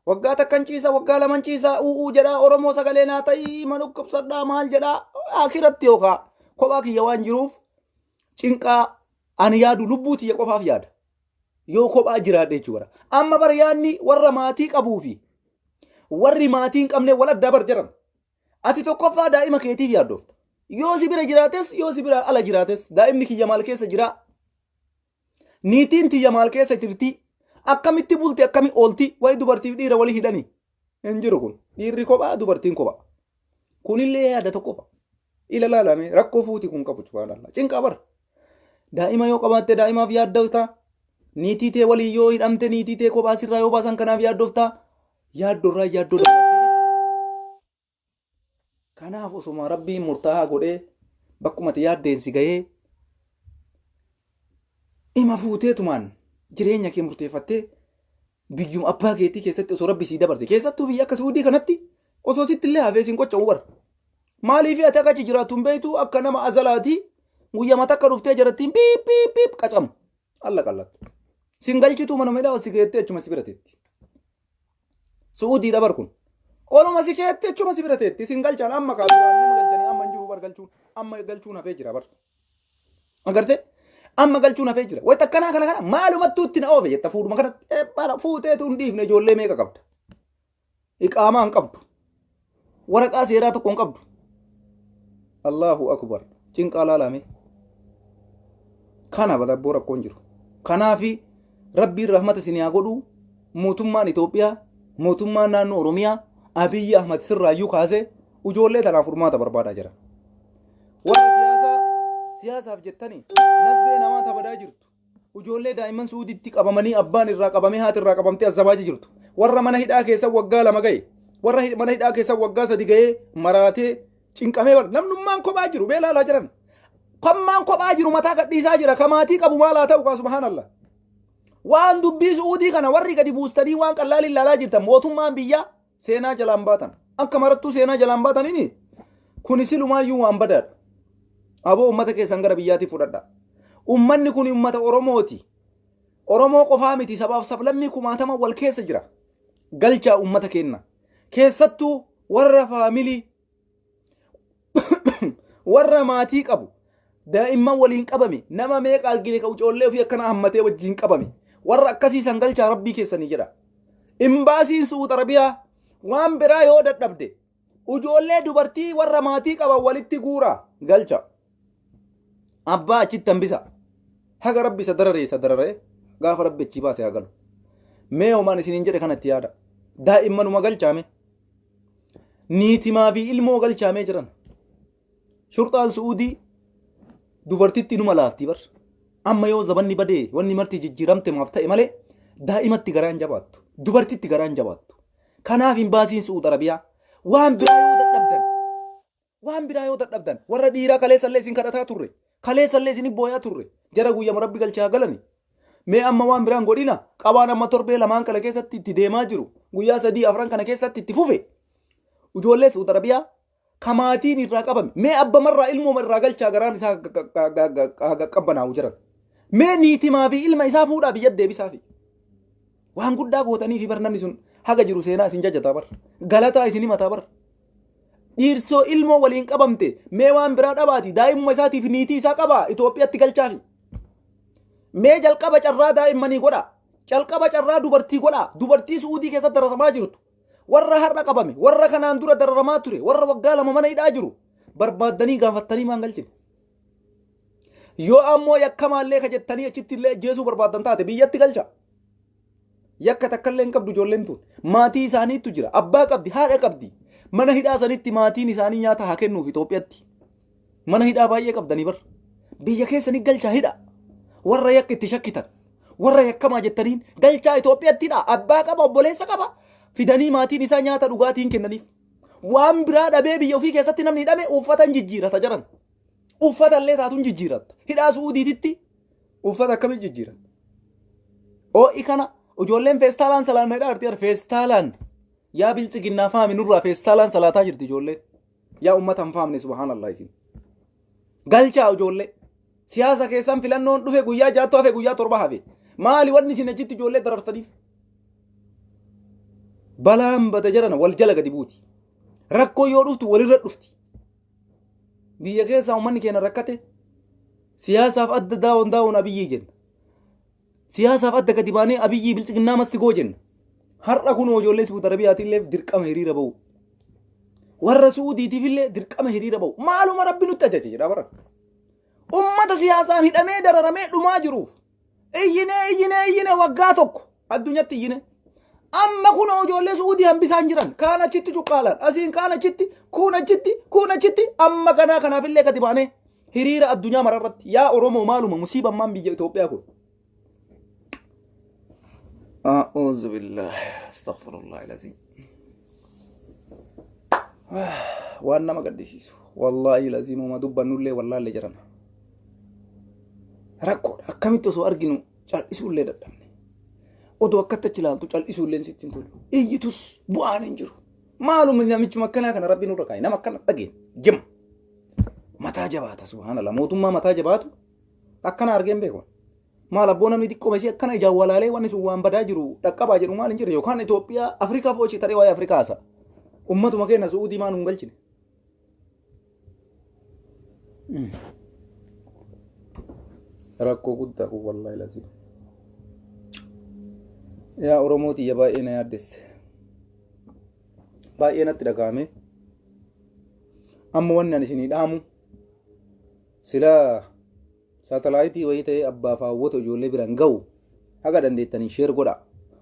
Waggaa takkan ciisa, waggaa laman ciisa, u'uu jedhaa, Oromoo sagalee naa ta'ii, mana dhukkubsadhaa maal jedhaa, akiratti yookaa kophaa kiyya waan jiruuf cinqaa ani yaadu lubbuu tiyya qofaaf yaada. Yoo kophaa jiraadhe jechuudha. Amma bar yaadni warra maatii qabuu fi warri maatii hin qabne wal addaa bar jiran. Ati tokkoffaa daa'ima keetiif yaaddofta. Yoo si bira jiraates, yoo si bira ala jiraates, daa'imni kiyya maal keessa jiraa? Niitiin tiyya maal keessa jirti? Akkamitti bulti, akkami oolti? Wayi dubartiif dhiira wali hidhani. Hin jiru kun. Dhiirri kophaa, dubartiin kophaa. Kunillee yaada tokkofa. Ila laalame rakkoo fuuti kun qabu, subhaanallah. Cinqaa bara. Daa'ima yoo qabaatte daa'imaaf yaaddofta. Niitii tee waliin yoo hidhamte, niitii tee kophaa sirraa yoo baasan kanaaf yaaddofta. Yaaddorraa yaaddoo dabalattee jechuudha. Kanaaf osoma Rabbiin murtaahaa godhee bakkuma ati yaaddeen si gahee ima fuuteetumaan jireenya kee murteeffattee biyyuma abbaa keetii keessatti osoo Rabbi sii dabarse, keessattuu biyya akka Suudii kanatti osoo sitti illee hafee siin qocca'uu bara. Maaliif ati akka achi jiraattu hin beektu, akka nama azalaati guyyama takka dhuftee jarattiin piip piip piip qacamu. Alla qallattu. Sin galchituu mana midhaa si geettee achuma si bira teetti. Su'uudiidha bar kun. Oluma si keetti achuma si bira teetti. Sin galchan amma kaa duraan nama galchanii amma hin jiru bar galchuun. Amma galchuun hafee jira bar. Agartee? Amma galchuun hafee jira. Wayita akkanaa kana kana maalumattuu itti na oofe jetta fuudhuma kanatti eebbaadha fuuteetu hin dhiifne, ijoollee meeqa qabda. Iqaamaa hin qabdu. Waraqaa seeraa tokko hin qabdu. Allahu akbar. Cinqaa laalame. Kana balabboo rakkoon jiru. Kanaafi Rabbiin rahmata isin haa godhu. Mootummaan Itoophiyaa, mootummaan naannoo Oromiyaa, Abiyyi Ahmad sirraayyuu kaasee ijoollee tanaaf furmaata barbaadaa jira. Warra siyaasaa siyaasaaf jettanii nasbee namaa tabadaa jirtu. Ijoollee daa'imman Suudiitti qabamanii abbaan irraa qabamee haati irraa qabamtee azzabaaji jirtu. Warra mana hidhaa keessa waggaa 2 gahe. Warra mana hidhaa keessa waggaa 3 gahee maraatee cinqamee bar namnummaan kophaa jiru bee laalaa jiran. Kammaan kophaa jiru mataa gadhiisaa jira. Ka maatii qabu maal haa ta'u kaa, subhaanallah. Waan dubbii Su'uudii kana warri gadi buustanii waan qallaaliin laalaa jirtan, mootummaan biyyaa seenaa jalaan baatan. Akka marattuu seenaa jalaan baataniini kuni silumaayyuu waan badaadha. Aboo, uummata keessan gara biyyaatti fudhadha. Uummanni kun uummata Oromooti. Oromoo qofaa miti, sabaaf sablammii kumaatama wal keessa jira. Galchaa uummata keenna. Keessattuu warra faamilii, warra maatii qabu, daa'imman waliin qabame, nama meeqa argine ka ijoollee ofii akkana hammatee wajjin qabame. Warra akkasii san galchaa, Rabbii keessanii jedha. Imbaasiin Su'uud Arabiyaa waan biraa yoo dadhabde ijoollee dubartii warra maatii qaban walitti guuraa galcha. Abbaa achitti hambisa. Haga Rabbi isa dararee isa dararee gaafa Rabbi achii baase haa galu. Mee homaan isiniin jedhe kanatti yaada. Daa'immanuma galchaame. Niitimaa fi ilmoo galchaamee jiran. Shurxaan Su'uudii dubartitti inuma laaftii bar. Amma yoo zabanni badee wanni marti jijjiiramte maaf ta'e malee daa'imatti garaan jabaattu. Dubartitti garaan jabaattu. Kanaaf imbaasiin Su'uud Arabiyaa waan biraa yoo dadhabdan, waan biraa yoo dadhabdan, warra dhiiraa kaleessallee isin kadhataa turre, kaleessallee isin booyaa turre, jara guyyama Rabbi galchaa galani. Mee amma waan biraan godhina, qabaan amma torbee lamaan kana keessatti itti deemaa jiru, guyyaa 3 4 kana keessatti itti fufe, ijoollee Su'uud Arabiyaa ka maatiin irraa qabame mee abbamarraa ilmooma irraa galchaa, garaan isaa qabbanaa'u jiran. Mee niitimaa fi ilma isaa fuudhaa biyya deebisaafi. Waan guddaa gootanii fi bar namni sun haga jiru seenaa isin jajataa bar. Galataa isin himataa bar. Dhiirsoo ilmoo waliin qabamte mee waan biraa dhabaati daa'imuma isaatiif niitii isaa qabaa Itoophiyaatti galchaafi. Mee jalqaba carraa daa'immanii godha. Jalqaba carraa dubartii godha. Dubartii Su'uudii keessatti dararamaa jirtu. Warra har'a qabame, warra kanaan dura dararamaa ture, warra waggaa 2 mana hidhaa jiru barbaaddanii gaafattanii maan galchine? Yoo ammoo yakkamaallee ka jettanii achitti illee ajjeesuu barbaaddan taate biyyatti galcha. Yakka takka illee hin qabdu ijoolleen tun. Maatii isaaniitu jira. Abbaa qabdi, haadha qabdi. Mana hidhaa sanitti maatiin isaanii nyaata haa kennuuf Itoophiyaatti. Mana hidhaa baay'ee qabdanii bar. Biyya keessanii galchaa hidha. Warra yakka itti shakkitan. Warra yakkamaa jettaniin galchaa Itoophiyaatti hidha. Abbaa qaba, obboleessa qaba. Fidanii maatiin isaa nyaata dhugaatiin kennaniif. Waan biraa dhabee biyya ofii keessatti namni hidhame uffata hin jijjiirata jedhan. Uffata illee taatuun jijjiiratta. Hidhaa Su'uudiititti uffata akkamii jijjiiratta? Oo'i kana ijoolleen feestaalaan salaanna hidhaa jirti. Feestaalaan yaa biltsiginnaa faami nurraa feestaalaan salaataa jirti ijoolleen. Yaa ummata hin faamne subhaanallah isin. Galchaa ijoollee. Siyaasa keessan filannoon dhufe guyyaa jaattu hafe guyyaa 7 hafe. Maali wanni isin achitti ijoollee darartaniif? Balaan bada jarana wal jala gadi buuti. Rakkoo yoo dhuftu walirra dhufti. Biyya keessaa uummanni keenya rakkate siyaasaaf adda daawon daawon abiyyii jenna. Siyaasaaf adda gadi baanee abiyyii biltsiginnaa masti goo jenna. Har'a kunoo ijoollee Suudi Arabiyaatiillee dirqama hiriira ba'u. Warra Suudiitiifillee dirqama hiriira ba'u. Maaluma rabbi nutti ajaje jedha bara. Ummata siyaasaan hidhamee dararamee dhumaa jiruuf iyyinee iyyinee iyyinee waggaa tokko addunyatti iyyinee. Amma kunoo ijoollee Suudii hambisaan jiran kaan achitti cuqqaalan asiin kaan achitti kuun achitti kuun achitti amma kanaa kanaafillee gadi baanee hiriira addunyaa mararratti yaa Oromoo maaluma musiibammaan biyya Itoophiyaa kun. A'uuzu billah astaghfirullah alazim. Waan nama gaddisiisu wallaahi laziim uma dubbannullee wallaallee jedhama. Rakkoodha akkamitti osoo arginu cal'isuullee dadhabne. Odoo akkatti achi ilaaltu cal'isuullee sitti hin tolu. Iyyitus bu'aan hin jiru. Maaluma namichuma akkanaa kana rabbi nurra kaa'e nama akkana dhageen jima. Mataa jabaata subhaanallah mootummaa mataa jabaatu akkana argeen beeku. Maal abboo namni xiqqoo isii akkana ijaan walaalee wanni sun waan badaa jiru dhaqqabaa jedhu maal hin jirre yookaan Itoophiyaa Afrikaa fo'ochi taree waa'ee Afrikaa haasa. Ummatuma keenya Su'uudii maa nuun galchine. Rakkoo guddaa kun wallaahi lazii. Yaa Oromoo tiyya baay'ee na yaaddesse. Baay'ee natti dhaga'ame. Amma wanni ani isinii dhaamu silaa Saatalaayitii wayii ta'ee abbaaf haawwota ijoollee biraan ga'u haga dandeettanii sheer godhaa.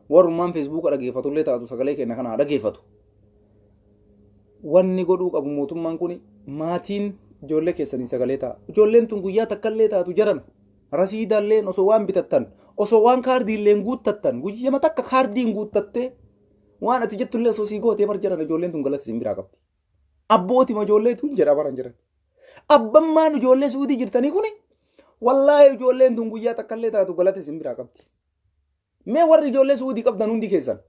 Warrummaan feesbuuka dhageeffatullee taatu sagalee keenya kana haa dhageeffatu. Wanni godhuu qabu mootummaan kun maatiin ijoollee keessanii sagalee ta'a. Ijoolleen tun guyyaa takkallee taatu jarana. Rasiidaalleen osoo waan bitattan osoo waan kaardiilleen guuttattan guyyama takka kaardiin guuttattee waan ati jettullee osoo sii gootee bar jarana ijoolleen tun galata isin biraa qabdi. Abbootima ijoollee tun jedha baran jiran. Abbammaan ijoollee suudii jirtanii kuni wallaahi ijoolleen tun guyyaa takkallee taatu galata isin biraa qabdi. Mee warri ijoollee suudii qabdan hundi keessan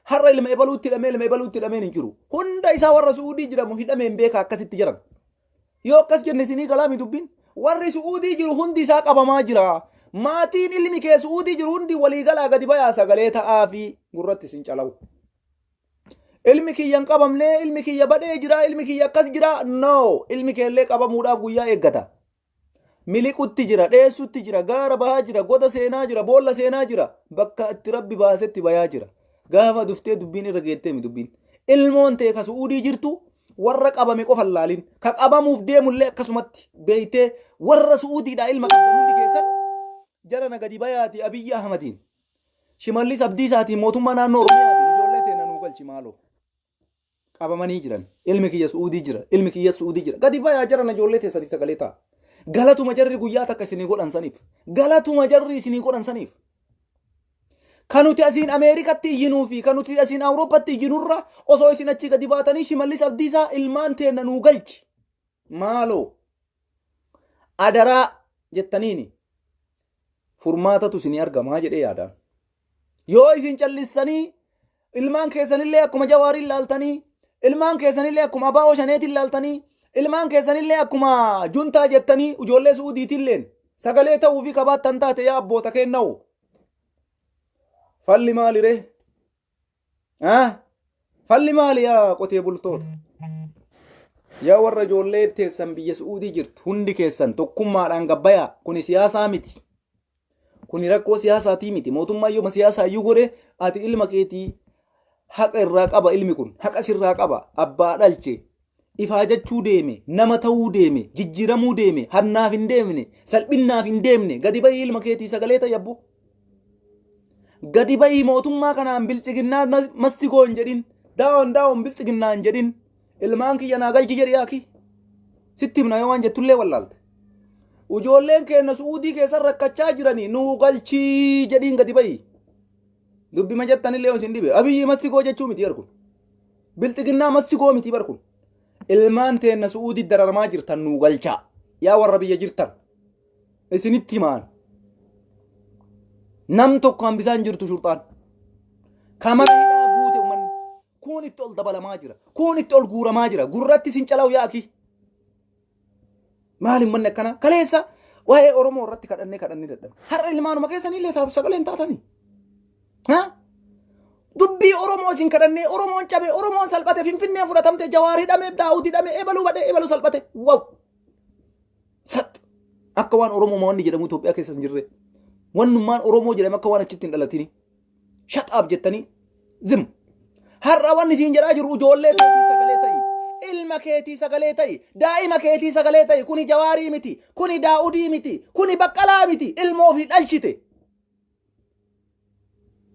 har'a ilma ebaluutti hidhamee ilma ebaluutti hidhameen hin jiru. Hunda isaa warra suudii jedhamu hidhameen beeka akkasitti jiran. Yoo akkas jenne isinii galaami dubbiin warri suudii jiru hundi isaa qabamaa jira. Maatiin ilmi kee suudii jiru hundi waliigalaa gadi bayaa sagalee ta'aa fi gurratti isin calawu. Ilmi kiyya hin qabamne, ilmi kiyya badhee jira, ilmi kiyya akkas jira. No, ilmi keellee qabamuudhaaf guyyaa eeggata. Miliqutti jira, dheessutti jira, gaara bahaa jira, goda seenaa jira, boolla seenaa jira. Bakka itti rabbi baasetti bayaa jira. Gaafa duftee dubbiin irra geettee mi dubbiin. Ilmoon tee ka su'uudii jirtu warra qabame qofa hin laalin. Ka qabamuuf deemullee akkasumatti beeytee warra su'uudiidhaa ilma qabdan hundi keessan jara na gadi bayaati Abiyyi Ahmadiin. Shimallis Abdiisaatiin mootummaa naannoo Oromiyaatiin ijoollee teenya nuu galchi maaloo. Qabamanii jiran. Ilmi kiyya Su'uudii jira. Ilmi kiyya Su'uudii jira. Gadi bayaa jaran ijoollee teessanii sagalee ta'a. Galatuma jarri guyyaa takka isinii godhan saniif. Galatuma jarri isinii godhan saniif. Kan nuti asiin Ameerikatti iyyinuu fi kan nuti asiin Awurooppatti iyyinurra osoo isin achii gadi baatanii Shimallis Abdiisaa ilmaan teenna nuu galchi. Maaloo. Adaraa jettaniini. Furmaatatu isinii argamaa jedhee yaadaan. Yoo isin callistanii ilmaan keessanillee akkuma jawaariin laaltanii, ilmaan keessanillee akkuma abaa'oo shaneetiin laaltanii, ilmaan keessanillee akkuma juntaa jettanii ijoollee su'uudiitilleen sagalee ta'uu fi kabaattan taate yaa abboota keenna'u. Falli maali ree? Ah? Falli maali yaa qotee bultoota? Yaa warra ijoollee teessan biyya Su'uudii jirtu hundi keessan tokkummaadhaan gabbayaa kuni siyaasaa miti. Kuni rakkoo siyaasaatii miti. Mootummaa yooma siyaasaa iyyuu godhe ati ilma keetii haqa irraa qaba ilmi kun haqa sirraa qaba abbaa dhalche ifaajachuu deeme nama ta'uu deeme jijjiiramuu deeme hannaaf hin deemne salphinnaaf hin deemne gadi bahii ilma keetii sagalee ta'e abboo. Gadi bahii mootummaa kanaan biltsiginnaa masti koo hin jedhin. Daawon daawon biltsiginnaa hin jedhin. Ilmaan kiyya naa galchi jedhi yaaki. Sitti himna yoo waan jettullee wallaalte. Ijoolleen keenya su'uudii keessa rakkachaa jiranii nuu galchii jedhiin gadi bahii. Dubbima jettanillee isin dhibe. Abiyyi masti koo jechuu miti kun. Bilxiginnaa masti koo miti bar kun. Ilmaan teenna su'uudii dararamaa jirtan nuu galchaa. Yaa warra biyya jirtan. Isinitti himaan. Nam tokko hambisaan jirtu shurxaan. Kamara hidhaa guute uummanni. Kuun itti ol dabalamaa jira. Kuun itti ol guuramaa jira. Gurratti isin calawu yaaki. Maali ummanni akkanaa? Kaleessa waa'ee Oromoo irratti kadhannee kadhannee dadhabne. Har'a ilmaanuma keessanii illee taatu sagalee hin taatanii. Ha? Dubbii Oromoo isin kadhannee Oromoon cabe Oromoon salphate Finfinneen fudhatamte Jawaar hidhame Daawud hidhame ebaluu badhe ebaluu salphate. Waw! Sat! Akka waan Oromoo wanni jedhamu Itoophiyaa keessa hin jirre. Wannummaan Oromoo jedhame akka waan achitti hin dhalatini. Shut up jettanii zim. Har'a wanni siin jedhaa jiru ijoollee keetii sagalee ta'i. Ilma keetii sagalee ta'i. Daa'ima keetii sagalee ta'i. Kuni Jawaarii miti. Kuni Daa'udii miti. Kuni Baqqalaa miti. Ilma ofii dhalchite.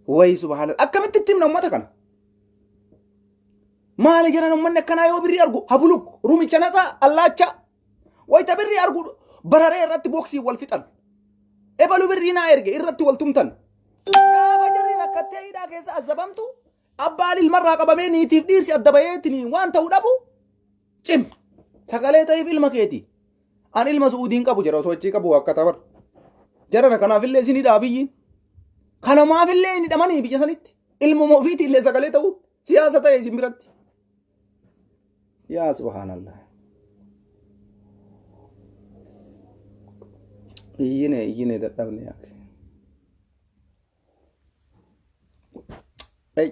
Wayi subhaanallah. Akkamitti itti himna uummata kana? Maali jedhan uummanni akkanaa yoo birrii argu habuluk rumicha natsaa allaacha wayita birrii argu bararee irratti boksii wal fixan. Ebalu birrii naa erge irratti wal tumtan. Gaafa jarri rakkattee hidhaa keessa azabamtu abbaan ilmarraa qabamee niitiif dhiirsi adda baheetiin waan ta'u dhabu cim. Sagalee ta'eef ilma keeti. An ilma su'uudiin qabu jira osoo achii qabu akka tabar. Jarana kanaafillee isin hidhaa biyyiin. Kanamaafillee hin hidhamanii biyya sanitti. Ilmuma ofiitii illee sagalee ta'uu siyaasa ta'e isin biratti. Yaa subhaanallah. Iyyine iyyine dadhabne yaake. Ay.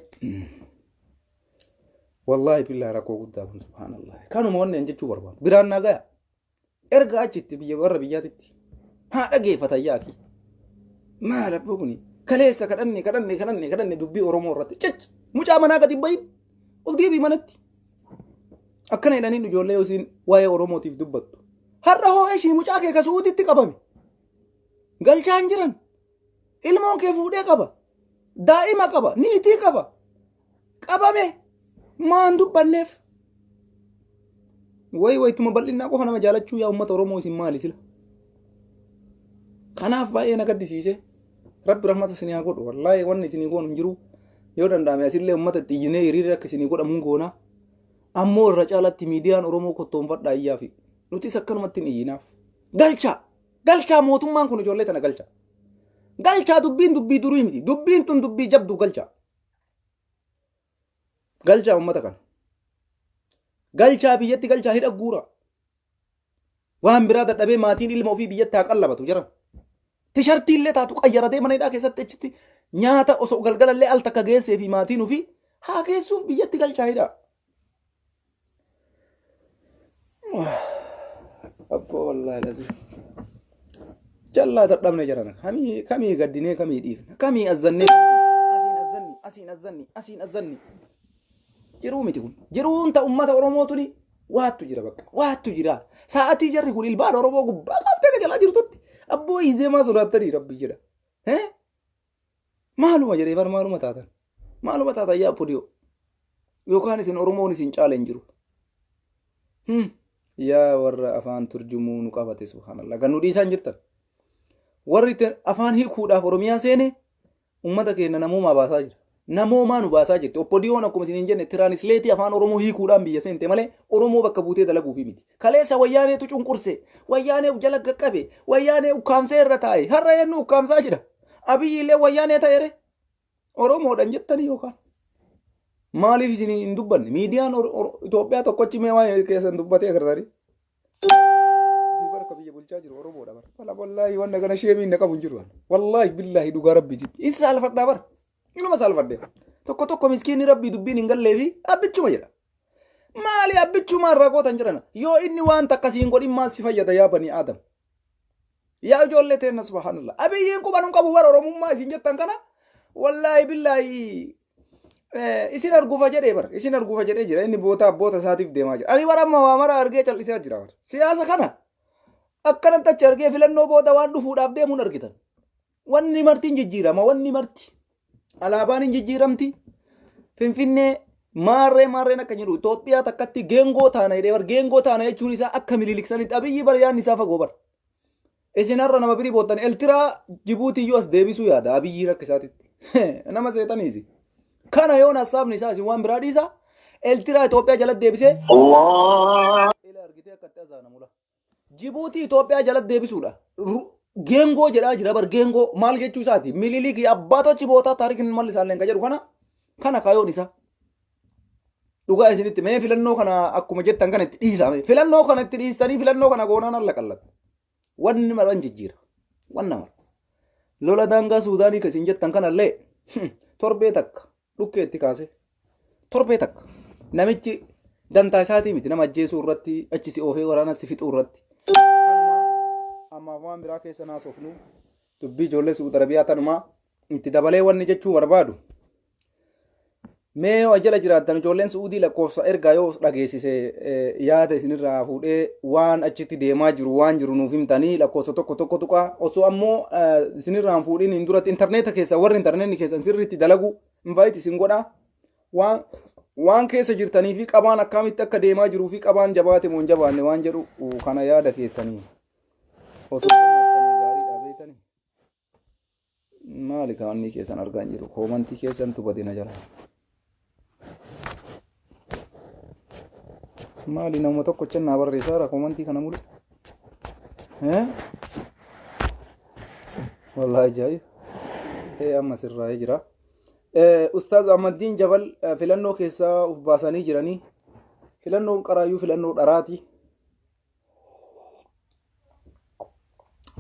Wallaahi billaa rakkoo guddaa kun subhaanallah. Kanuma wanni an jechuu barbaadu. Biraan naa gaya. Erga achitti biyya warra biyyaatitti haa dhageeffatan yaaki. Maal abboo kuni kaleessa kadhanne kadhanne kadhanne kadhanne dubbii Oromoo irratti cic mucaa manaa gadi bahin ol deebii manatti. Akkana jedhaniin ijoollee isiin waa'ee Oromootiif dubbattu. Har'a hoo ishii mucaa kee ka Su'uuditti qabame. Galchaa hin jiran. Ilmoon kee fuudhee qaba. Daa'ima qaba. Niitii qaba. Qabame. Maan dubbanneef. Wayi wayituma bal'innaa qofa nama jaalachuu yaa uummata Oromoo isin maali sila? Kanaaf baay'ee na gaddisiise. Rabbi rahmata isinii haa godhu. Wallaahi wanni isinii goonu hin jiru. Yoo danda'ame asillee uummata itti iyyinee hiriirri akka isinii godhamu hin goona. Ammoo irra caalatti miidiyaan Oromoo kottoonfadhaa iyyaafi. Nutis akkanumatti hin iyyinaaf. Galchaa! Galchaa mootummaan kun ijoollee tana galchaa. Galchaa dubbiin dubbii durii miti. Dubbiin tun dubbii jabduu galchaa. Galchaa uummata kana. Galchaa biyyatti galchaa hidha guura. Waan biraa dadhabee maatiin ilma ofii biyyatti haa qallabatu jiran. Tishartii illee taatu qayyaratee mana hidhaa keessatti achitti nyaata osoo galgalallee al takka geessee fi maatiin ofii haa geessuuf biyyatti galchaa hidhaa. Abboo wallaahi lazim. Jallaa dadhabne jarana. Kamii kamii gaddinee kamii dhiifna. Kamii azzannee asiin azzanni asiin azzanni asiin azzanni. Jiruu miti kun. Jiruun ta ummata Oromoo tuni waattu jira bakka. Waattu jira. Sa'aatii jarri kun ilmaan Oromoo gubbaa kaaftee ka jalaa jirtutti. Abboo izeemaa sodaattanii rabbi jira. Hee? Maaluma jedhee bar maaluma taatan. Maaluma taatan yaa podiyoo. Yookaan isin Oromoon isin caala hin jiru. Yaa warra afaan turjumuu nu qabate subhaanallah. Kan nu dhiisaan jirtan. Warri afaan hiikuudhaaf Oromiyaa seene uummata keenya namoomaa baasaa jira. Namoomaa nu baasaa jirti. Oppodiyoon akkuma isin hin jenne tiraanisleetii afaan Oromoo hiikuudhaan biyya seente malee Oromoo bakka buutee dalaguufi miti. Kaleessa wayyaaneetu cunqurse. Wayyaanee uf jala qaqqabe. Wayyaanee ukkaamsee irra taa'e. Har'a eenyu ukkaamsaa jira? Abiyyi illee wayyaanee ta'eere. Oromoodhaan jettanii yookaan. Maaliif isin hin dubbanne? Miidiyaan Itoophiyaa tokkochi mee waa'ee keessan dubbatee agartanii? Barka biyya bulchaa jiru Oromoodha bara. Wala wallaahi wanna kana sheemiin na qabu hin jiru. Wallaahi billaahi dhugaa rabbiiti. In saalfadhaa bara. Inuma saalfadhe. Tokko tokko miskiinni rabbii dubbiin hin gallee fi abbichuma jedha. Maali abbichumaa irraa gootan jedhana. Yoo inni waan takka siin godhin maal si fayyada yaa banii Aadam. Yaa ijoollee teenna subhaanallah. Abiyyiin quba nun qabu bara Oromummaa isin jettan kana wallaahi billaahi isin arguufa jedhee bara isin arguufa jedhee jira inni boota abboota isaatiif deemaa jira. Ani bara amma waa mara argee callisaa jira bara. Siyaasa kana akkanatti achi argee filannoo booda waan dhufuudhaaf deemuun argitan. Wanni marti hin jijjiirama wanni marti. Alaabaan hin jijjiiramti. Finfinnee maarree maarreen akka jedhu Itoophiyaa takkatti geengoo taana jedhee bar geengoo taana jechuun isaa akka Mililik sanitti Abiyyi bar yaadni isaa fagoo bar. Isin har'a nama birii boottan Eltiraa Jibuutii iyyuu as deebisuu yaada Abiyyi rakka isaatitti. Nama seexaniisi. Kana yoon hassaabni isaa isin waan biraa dhiisa. Eltiraa Itoophiyaa jala deebisee. Ila argitee akka itti azaanamula. Jibuutii Itoophiyaa jala deebisuudha. Geengoo jedhaa jira bar geengoo maal jechuu isaati. Mililik abbaa tochi bootaa taarikin malli isaalleen ka jedhu kana kana kayoon isaa. Dhugaa isinitti mee filannoo kana akkuma jettan kana itti dhiisaa. Filannoo kana itti dhiistanii filannoo kana goonaan alla qallata. Wanni maran jijjiira. Wanna mara. Lola daangaa Suudaanii kan isin jettan kanallee torbee takka dhukkee itti kaase. Torbee takka. Namichi dantaa isaatii miti nama ajjeesuu irratti achi si oofee waraana si fixuu irratti. Kanuma ammaaf waan biraa keessa naasofnu dubbii ijoollee Suudi Arabiyaa tanumaa itti dabalee wanni jechuu barbaadu. Mee yoo jala jiraattan ijoolleen Su'uudii lakkoofsa ergaa yoo dhageessise yaada isinirraa fuudhee waan achitti deemaa jiru waan jiru nuuf himtanii lakkoofsa tokko tokko tuqaa osoo ammoo isinirraa hin fuudhin hin duratti intarneeta keessa warri intarneetni keessan sirriitti dalagu invite isin godha waan waan keessa jirtanii fi qabaan akkamitti akka deemaa jiruu fi qabaan jabaate moo hin jabaanne waan jedhu kana yaada keessanii osoo kennattanii gaariidha beektanii. Maali kaannii keessan argaa hin jiru. Koomantii keessantu bade na jala. Maali nama tokko channaa barreessaara koomantii kana mulu. Eh? Wallahi ajaa'ib. Ee amma sirraa'ee jira. Ustaaz Ahmaddiin Jabal filannoo keessaa of baasanii jiranii. Filannoon qaraayyuu filannoo dharaati.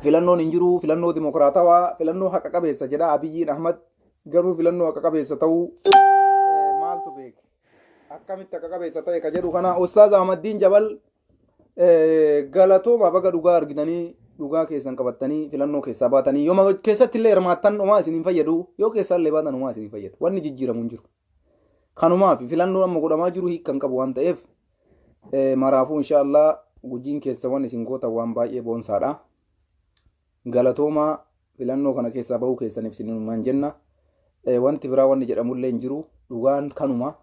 Filannoon hin jiru, filannoo dimokiraatawaa, filannoo haqa qabeessa jedha Abiyyiin Ahmad. Garuu filannoo haqa qabeessa ta'uu maaltu beeke? Akkamitti haqa qabeessa ta'e ka jedhu kana Ustaaz Ahmaddiin Jabal galatooma baga dhugaa argitanii dhugaa keessan qabattanii filannoo keessaa baatanii yoo keessatti illee hirmaattan homaa isin hin fayyadu yoo keessaa illee baatan homaa isin hin fayyadu wanni jijjiiramu hin jiru. Kanumaaf filannoon amma godhamaa jiru hiikka hin qabu waan ta'eef Maraafuu inshaallah gujiin keessa waan isin gootan waan baay'ee boonsaadha. Galatoomaa filannoo kana keessaa bahuu keessaniif isinumaan jenna. Wanti biraa wanni jedhamullee hin jiru dhugaan kanuma.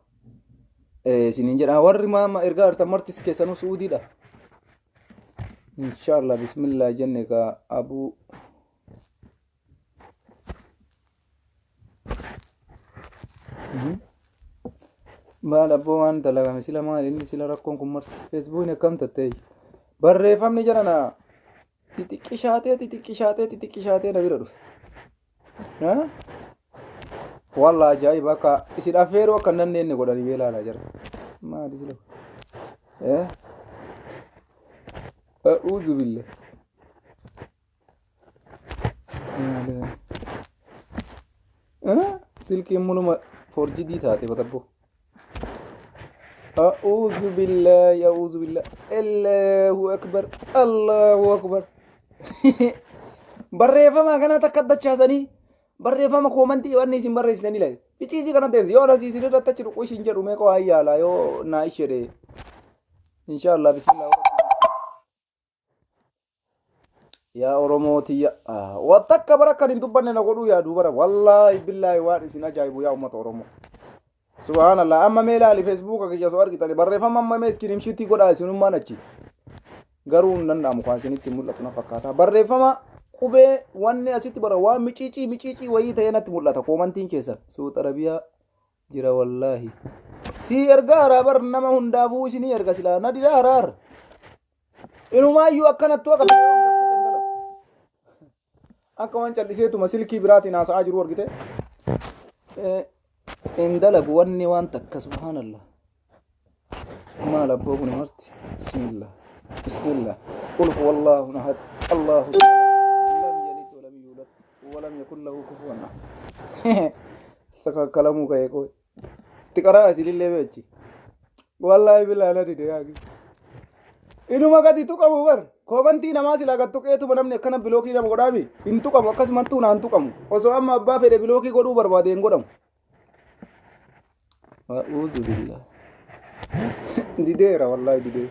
Isiniin jedha warri maama ergaa artan martis keessanuu su'uudiidha. Inshaallah bismillah jenne ka abuu. Maal abboo waan dalagame sila maal inni sila rakkoon kun marti feesbuukni akkam tattee barreeffamni jedhana xixiqqishaatee xixiqqishaatee xixiqqishaatee na bira dhufe. Walla ajaa'iba akka isin affeeruu akka hin dandeenye godhanii beelaalaa jira. Maali sila? A'uuzu billah. Silkiin muluma forjidii taate batabbo. A'uuzu billaahi a'uuzu billaahi Allahu akbar Allahu akbar. Barreeffama kana takka dachaasanii barreeffama koomantii wanni isin barreessitanii laate. Ficiisii kana deebisi yoo asii isin irratti achi dhuqu isin jedhu meeqa waa yaala yoo naa ishee Inshallah bismillah. Yaa Oromoo tiyya. Wa takka bara kan hin dubbanne na godhuu yaaduu bara. Wallaahi billaahi waan isin ajaa'ibu yaa uummata Oromoo. Subhaanallah amma mee ilaali feesbuuka kiyya soo argitani barreeffama amma mee iskiriinshiitii godhaa isinummaan achi. Garuu hin danda'amu kan isinitti mul'atu na fakkaata. Barreeffama qubee wanni asitti bara waan miciicii miciicii wayii ta'ee natti mul'ata koomantiin keessan. Suut Arabiyaa jira wallaahi. Sii ergaa haraa bar nama hundaafuu isinii erga silaa na didaa haraar. Inumaayyuu akkanattuu akka akka waan calliseetuma silkii biraatiin haasa'aa jiru argite. Hin dalagu wanni waan takka subhaanallah. Maal abboo kun marti. Bismillah. Bismillah. Qul huwallahu ahad. Allahu samad. Lam yalid wa lam yulad wa lam yakun lahu kufuwan ahad. Istakakkalamuu ka'ee koo. Itti qaraa isinillee beechi. Wallaahi bilaa na dide yaagi. Inuma gadi tuqamu bar. Koomantii namaa silaa gad tuqeetuma namni akkana bilookii nama godhaami. Hin tuqamu akkasumattuu naan tuqamu. Osoo amma abbaa fedhe bilookii godhuu barbaade hin godhamu. A'uudhu billah. Dideera wallaahi dideera.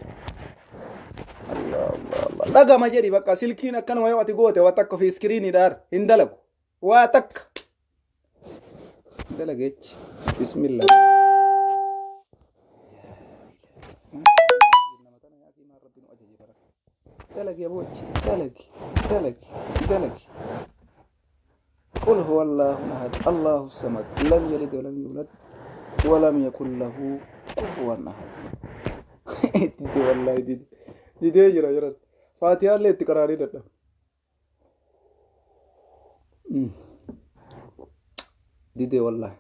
Allah Allah Allah. Dhagama jedhi bakka silkiin akkanuma yoo ati goote waan takka fi iskiriiniidhaan hin dalagu. Waa takka. Dalageechi. Bismillah. Dalagi aboochi. Dalagi. Dalagi. Dalagi. قل هو الله أحد الله الصمد لم يلد ولم يولد ولم يكن له كفوا أحد dide wallahi dide didee jira jiran faatiyaallee itti qaraanii dadhabe Dide wallahi.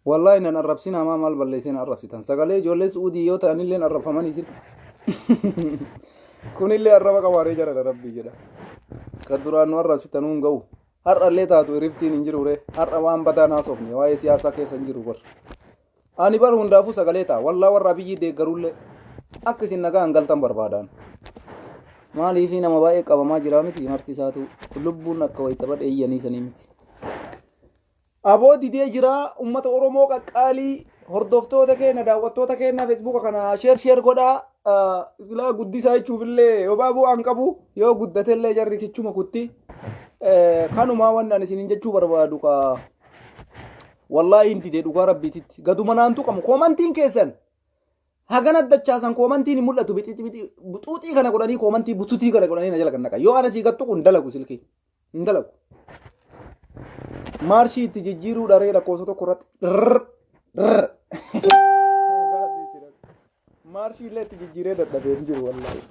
Wallaahi nan arrabsinaa maa maal balleessina arrabsitan. Sagalee ijoollee Su'uudii yoo ta'anillee arrabfamanii isin. Kunillee arraba qabaaree jara rabbii jedha. Kan duraan nu arrabsitan hin ga'u. Har'allee taatu iriftiin hin jiru ree. Har'a waan badaan haasofne waa'ee siyaasaa keessa hin jiru bar. Ani bar hundaafuu sagalee ta'a. Wallaa warra Abiyyi deeggarullee akka isin nagaan galtan barbaadaan. Maaliifii nama baay'ee qabamaa jira miti marti isaatu lubbuun akka wayita badheeyyanii sanii miti. Aboo didee jira ummata Oromoo qaqqaalii hordoftoota keenya daawwattoota keenya feesbuuka kana sheer sheer godhaa silaa guddisaa jechuufillee yoo bu'aan qabu yoo guddatellee jarri kichuma kutti kanumaa wanni ani isiniin jechuu barbaadu ka wallaahi hin dide dhugaa rabbiititti gaduma naan tuqamu koomantiin keessan hagana dachaasan koomantiin hin mul'atu bixixi bixi buxuuxii kana godhanii koomantii bututii kana godhanii na jala kan naqan yoo ana sii gattu kun dalagu silkii. Hin dalagu. Maarshii itti jijjiiruu dharee lakkoofsa tokko irratti rrrr rrrr. Maarshii illee itti jijjiiree dadhabee hin jiru wallaahi.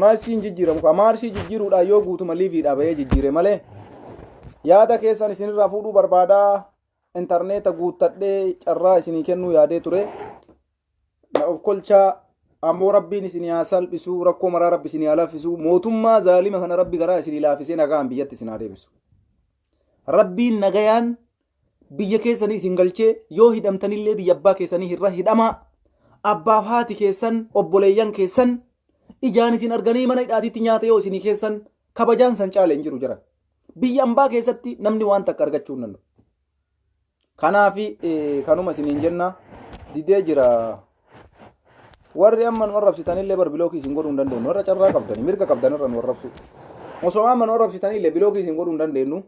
Maarshii hin jijjiiramu kaa maarshii jijjiiruudhaan yoo guutuma liiviidhaa bahee jijjiire malee yaada keessan isinirraa fuudhuu barbaadaa intarneeta guuttadhee carraa isinii kennuu yaadee ture. Na of kolchaa ammoo rabbiin isinii haa salphisu rakkoo maraa rabbi isinii haa laaffisu mootummaa zaalima kana rabbi garaa isinii laafisee nagaan biyyatti isin haa deebisu. Rabbiin nagayaan biyya keessanii isin galchee yoo hidhamtanillee biyya abbaa keessanii irra hidhamaa abbaaf haati keessan obboleeyyan keessan ijaan isin arganii mana hidhaatitti nyaata yoo isinii keessan kabajaan san caale hin jiru jiran. Biyya ambaa keessatti namni waan takka argachuu hin danda'u. Kanaafi kanuma isiniin jenna didee jira. Warri amma nu arrabsitanillee bar bilookii isin godhuu hin dandeenyu. Warra carraa qabdani mirga qabdan irra nu arrabsu. Osoo amma nu arrabsitanillee bilookii isin godhuu hin dandeenyu.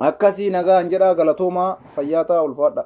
Akkasii nagaan jedhaa galatoomaa fayyaa ta'a ulfaadha.